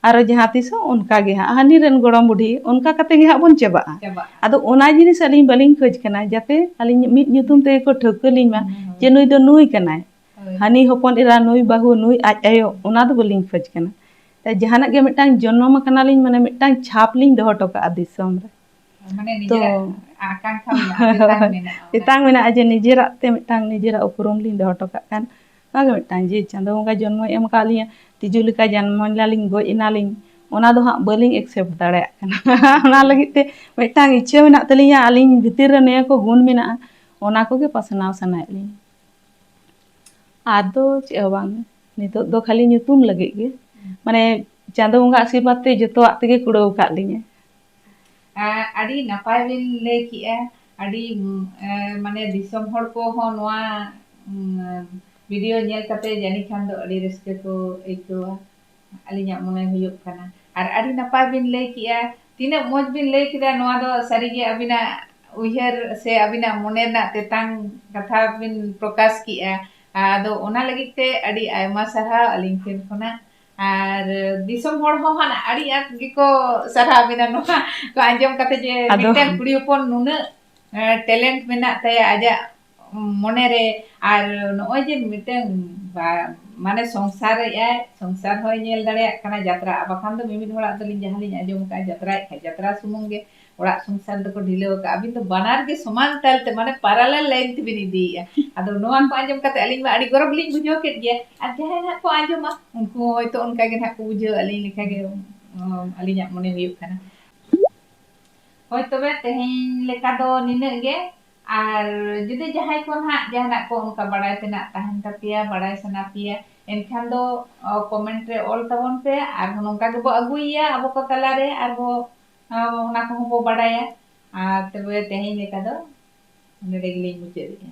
ᱟᱨᱚ ᱡᱟᱦᱟᱸ ᱛᱤᱥ ᱦᱚᱸ ᱚᱱᱠᱟ ᱜᱮ ᱦᱟᱸᱜ, ᱦᱟᱹᱱᱤ ᱨᱮᱱ ᱜᱚᱲᱚᱢ ᱵᱩᱰᱷᱤ, ᱚᱱᱠᱟ ᱠᱟᱛᱮ ᱜᱮ ᱦᱟᱸᱜ ᱵᱚᱱ ᱪᱟᱵᱟᱜᱼᱟ᱾ ᱪᱟᱵᱟᱜᱼᱟ᱾ ᱟᱫᱚ ᱚᱱᱟ ᱡᱤᱱᱤᱥ ᱟᱹᱞᱤᱧ ᱵᱟᱹᱞᱤᱧ ᱠᱷᱚᱡᱽ ᱠᱟᱱᱟ, ᱡᱟᱛᱮ ᱟᱹᱞᱤᱧ ᱢᱤᱫ ᱧᱩᱛᱩᱢ ᱛᱮᱜᱮ ᱠᱚ ᱴᱷᱟᱹᱣᱠᱟᱹ ᱞᱤᱧ ᱢᱟ, ᱦᱩᱸ, ᱦᱩᱸ᱾ ᱡᱮ ᱱᱩᱭ ᱫᱚ ᱱᱩᱭ ᱠᱟᱱᱟᱭ᱾ ᱦᱳᱭ᱾ ᱦᱟᱹᱱᱤ ᱦᱚᱯᱚᱱ ᱮᱨᱟ, ᱱᱩᱭ ᱵᱟᱹᱦᱩ, ᱱᱩᱭ ᱟᱡ ᱟᱭᱳ, ᱚᱱᱟ ᱫᱚ ᱵᱟᱹᱞᱤᱧ ᱠᱷᱚᱡᱽ ᱠᱟᱱᱟ᱾ ᱛᱟᱭ ᱡᱟᱦᱟᱱᱟᱜ ᱜᱮ ᱢᱤᱫᱴᱟᱝ ᱡᱚᱱᱚᱢ ᱟᱠᱟᱱᱟᱞᱤᱧ, ᱢᱟᱱᱮ ᱢᱤᱫᱴᱟᱝ ᱪᱷᱟᱯ ᱞᱤᱧ ᱫᱚᱦᱚ ᱦᱚᱴᱚ ᱠᱟᱜᱼᱟ ᱫᱤᱥᱚᱢ ᱨᱮ᱾ ᱢᱟᱱᱮ ᱛᱚ, ᱱᱤᱡᱮᱨᱟᱜ ᱟᱠᱟᱝᱠᱷᱟ ᱢᱮᱱᱟᱜᱼᱟ, ᱛᱮᱛᱟᱝ ᱢᱮᱱᱟᱜᱼᱟ, ᱚᱱᱟ ᱛᱮᱛᱟᱝ ᱢᱮᱱᱟᱜᱼᱟ ᱡᱮ ᱱᱤᱡᱮᱨᱟᱜ ᱛᱮ ᱢᱤᱫᱴᱟᱝ ᱱᱤᱡᱮᱨᱟᱜ ᱩᱯᱨᱩᱢ ᱞᱤᱧ ᱫᱚᱦᱚ ᱦᱚᱴᱚ ᱠᱟᱜ ᱠᱷᱟᱱ, ᱚᱱᱟ ᱜᱮ ᱢᱤᱫᱴᱟᱝ ᱡᱮ ᱪᱟᱸᱫᱳ ᱵᱚᱸᱜᱟ ᱡᱚᱱᱢᱚᱭ ᱮᱢ ᱟᱠᱟᱫ ᱞᱤᱧᱟ, ᱛᱤᱡᱩ ᱞᱮᱠᱟ ᱡᱟᱱᱟᱢ ᱮᱱᱟᱞᱤᱧ, ᱜᱚᱡ ᱮᱱᱟᱞᱤᱧ, ᱚᱱᱟ ᱫᱚ ᱦᱟᱸᱜ ᱵᱟᱹᱞᱤᱧ accept ᱫᱟᱲᱮᱭᱟᱜ ᱠᱟᱱᱟ᱾ ᱚᱱᱟ ᱞᱟᱹᱜᱤᱫ ᱛᱮ ᱢᱤᱫᱴᱟᱝ ᱤᱪᱪᱷᱟᱹ ᱢᱮᱱᱟᱜ ᱛᱟᱹᱞᱤᱧᱟ, ᱟᱹᱞᱤᱧ ᱵᱷᱤᱛᱤᱨ ᱨᱮ ᱱᱤᱭᱟᱹ ᱠᱚ ᱜᱩᱱ ᱢᱮᱱᱟᱜᱼᱟ, ᱚᱱᱟ ᱠᱚᱜᱮ ᱯᱟᱥᱱᱟᱣ ᱥᱟᱱᱟᱭᱮᱫ ᱞᱤᱧᱟ᱾ ᱟᱫᱚ ᱪᱮᱫ ᱦᱚᱸ ᱵᱟᱝ, ᱱᱤᱛᱚᱜ ᱫᱚ ᱠᱷᱟᱹᱞᱤ ᱧᱩᱛᱩᱢ ᱞᱟᱹᱜᱤᱫ ᱜᱮ, ᱢᱟᱱᱮ ᱪᱟᱸᱫᱳ ᱵᱚᱸᱜᱟ ᱟᱥᱤᱨᱵᱟᱫᱽ ᱛᱮ ᱡᱚᱛᱚᱣᱟᱜ ᱛᱮᱜᱮ ᱠᱩᱲᱟᱹᱣ ᱟᱠᱟᱫ ᱞᱤᱧᱟᱹ᱾ ᱟᱸ, ᱟᱹᱰᱤ ᱱᱟᱯᱟᱭ ᱵᱤᱱ ᱞᱟᱹᱭ ᱠᱮᱜᱼᱟ᱾ ᱟᱹᱰᱤ, ᱩᱸ, ᱮᱸ, ᱢᱟᱱᱮ ᱫᱤᱥᱚᱢ ᱦᱚᱲ ᱠᱚᱦᱚᱸ ᱱᱚᱣᱟ, ᱩᱸ, video ᱧᱮᱞ ᱠᱟᱛᱮ ᱡᱟᱹᱱᱤᱡ ᱠᱷᱟᱱ ᱫᱚ ᱟᱹᱰᱤ ᱨᱟᱹᱥᱠᱟᱹ ᱠᱚ ᱟᱹᱭᱠᱟᱹᱣᱟ, ᱟᱹᱞᱤᱧᱟᱜ ᱢᱚᱱᱮ ᱦᱩᱭᱩᱜ ᱠᱟᱱᱟ᱾ ᱟᱨ ᱟᱹᱰᱤ ᱱᱟᱯᱟᱭ ᱵᱤᱱ ᱞᱟᱹᱭ ᱠᱮᱜᱼᱟ, ᱛᱤᱱᱟᱹᱜ ᱢᱚᱡᱽ ᱵᱤᱱ ᱞᱟᱹᱭ ᱠᱮᱫᱟ᱾ ᱱᱚᱣᱟ ᱫᱚ ᱥᱟᱹᱨᱤᱜᱮ ᱟᱹᱵᱤᱱᱟᱜ ᱩᱭᱦᱟᱹᱨ ᱥᱮ ᱟᱹᱵᱤᱱᱟᱜ ᱢᱚᱱᱮ ᱨᱮᱱᱟᱜ ᱛᱮᱛᱟᱝ ᱠᱟᱛᱷᱟ ᱵᱤᱱ ᱯᱨᱚᱠᱟᱥ ᱠᱮᱜᱼᱟ᱾ ᱟᱫᱚ ᱚᱱᱟ ᱞᱟᱹᱜᱤᱫ ᱛᱮ ᱟᱹᱰᱤ ᱟᱭᱢᱟ ᱥᱟᱨᱦᱟᱣ ᱟᱹᱞᱤᱧ ᱴᱷᱮᱱ ᱠᱷᱚᱱᱟᱜ᱾ ᱟᱨ ᱫᱤᱥᱚᱢ ᱦᱚᱲ ᱦᱚᱸ ᱦᱟᱸᱜ ᱟᱹᱰᱤ ᱟᱸᱴ ᱜᱮᱠᱚ ᱥᱟᱨᱦᱟᱣ ᱵᱤᱱᱟ ᱱᱚᱣᱟ ᱠᱚ ᱟᱸᱡᱚᱢ ᱠᱟᱛᱮ ᱡᱮ ᱟᱫᱚ ᱢᱤᱫᱴᱟᱝ ᱠᱩᱲᱤ ᱦᱚᱯᱚᱱ ᱱᱩᱱᱟᱹᱜ, ᱮ, talent ᱢᱮᱱᱟᱜ ᱛᱟᱭᱟ ᱟᱡᱟᱜ ᱢᱚᱱᱮ ᱨᱮ᱾ ᱟᱨ ᱱᱚᱜᱼᱚᱭ ᱡᱮ ᱢᱤᱫᱴᱟᱝ ᱵᱟ-, ᱢᱟᱱᱮ ᱥᱚᱝᱥᱟᱨᱮᱫ ᱟᱭ, ᱥᱚᱝᱥᱟᱨ ᱦᱚᱸᱭ ᱧᱮᱞ ᱫᱟᱲᱮᱭᱟᱜ ᱠᱟᱱᱟ, ᱡᱟᱛᱨᱟ᱾ ᱟᱨ ᱵᱟᱠᱷᱟᱱ ᱫᱚ ᱢᱤᱢᱤᱫ ᱦᱚᱲᱟᱜ ᱫᱚᱞᱤᱧ ᱡᱟᱦᱟᱸ ᱞᱤᱧ ᱟᱸᱡᱚᱢ ᱟᱠᱟᱫᱼᱟ, ᱡᱟᱛᱨᱟᱭᱮᱫ ᱠᱷᱟᱡ ᱡᱟᱛᱨᱟ ᱥᱩᱢᱩᱝ ᱜᱮ ᱚᱲᱟᱜ ᱥᱚᱝᱥᱟᱨ ᱫᱚᱠᱚ ᱰᱷᱤᱞᱟᱹᱣ ᱟᱠᱟᱫᱼᱟ᱾ ᱟᱹᱵᱤᱱ ᱫᱚ ᱵᱟᱱᱟᱨ ᱜᱮ ᱥᱚᱢᱟᱱ ᱛᱟᱞ ᱛᱮ, ᱢᱟᱱᱮ parallel line ᱛᱮᱵᱤᱱ ᱤᱫᱤᱭᱮᱫᱼᱟ᱾ ᱟᱫᱚ ᱱᱚᱣᱟ ᱠᱚ ᱟᱸᱡᱚᱢ ᱠᱟᱛᱮ ᱟᱹᱞᱤᱧ ᱢᱟ ᱟᱹᱰᱤ ᱜᱚᱨᱚᱵᱽ ᱞᱤᱧ ᱵᱩᱡᱷᱟᱹᱣ ᱠᱮᱫ ᱜᱮᱭᱟ, ᱟᱨ ᱡᱟᱦᱟᱸᱭ ᱱᱟᱦᱟᱜ ᱠᱚ ᱟᱸᱡᱚᱢᱟ ᱩᱱᱠᱩ ᱦᱚᱸ ᱦᱚᱭᱛᱳ ᱚᱱᱠᱟ ᱜᱮ ᱱᱟᱦᱟᱜ ᱠᱚ ᱵᱩᱡᱷᱟᱹᱣᱟ ᱟᱹᱞᱤᱧ ᱞᱮᱠᱟ ᱜᱮ, ᱩᱸ, ᱟᱹᱞᱤᱧᱟᱜ ᱢᱚᱱᱮ ᱦᱩᱭᱩᱜ ᱠᱟᱱᱟ᱾ ᱦᱳᱭ ᱛᱚᱵᱮ ᱛᱮᱦᱮᱧ ᱞᱮᱠᱟ ᱫᱚ ᱱᱤᱱᱟᱹᱜ ᱜᱮ᱾ ᱟᱨ ᱡᱩᱫᱤ ᱡᱟᱦᱟᱸᱭ ᱠᱚ ᱱᱟᱦᱟᱜ ᱡᱟᱦᱟᱱᱟᱜ ᱠᱚ ᱚᱱᱠᱟ ᱵᱟᱲᱟᱭ ᱛᱮᱱᱟᱜ ᱛᱟᱦᱮᱱ ᱛᱟᱯᱮᱭᱟ, ᱵᱟᱲᱟᱭ ᱥᱟᱱᱟ ᱯᱮᱭᱟ, ᱮᱱᱠᱷᱟᱱ ᱫᱚ, ᱚ, comment ᱨᱮ ᱚᱞ ᱛᱟᱵᱚᱱ ᱯᱮ᱾ ᱟᱨᱦᱚᱸ ᱱᱚᱝᱠᱟ ᱜᱮᱵᱚ ᱟᱹᱜᱩᱭᱮᱭᱟ ᱟᱵᱚ ᱠᱚ ᱛᱟᱞᱟᱨᱮ, ᱟᱨᱵᱚ, ᱚ, ᱚᱱᱟ ᱠᱚᱦᱚᱸ ᱵᱚ ᱵᱟᱲᱟᱭᱟ᱾ ᱟᱨ ᱛᱚᱵᱮ ᱛᱮᱦᱮᱧ ᱞᱮᱠᱟ ᱫᱚ ᱱᱚᱰᱮ ᱜᱮᱞᱤᱧ ᱢᱩᱪᱟᱹᱫᱮᱜᱼᱟ᱾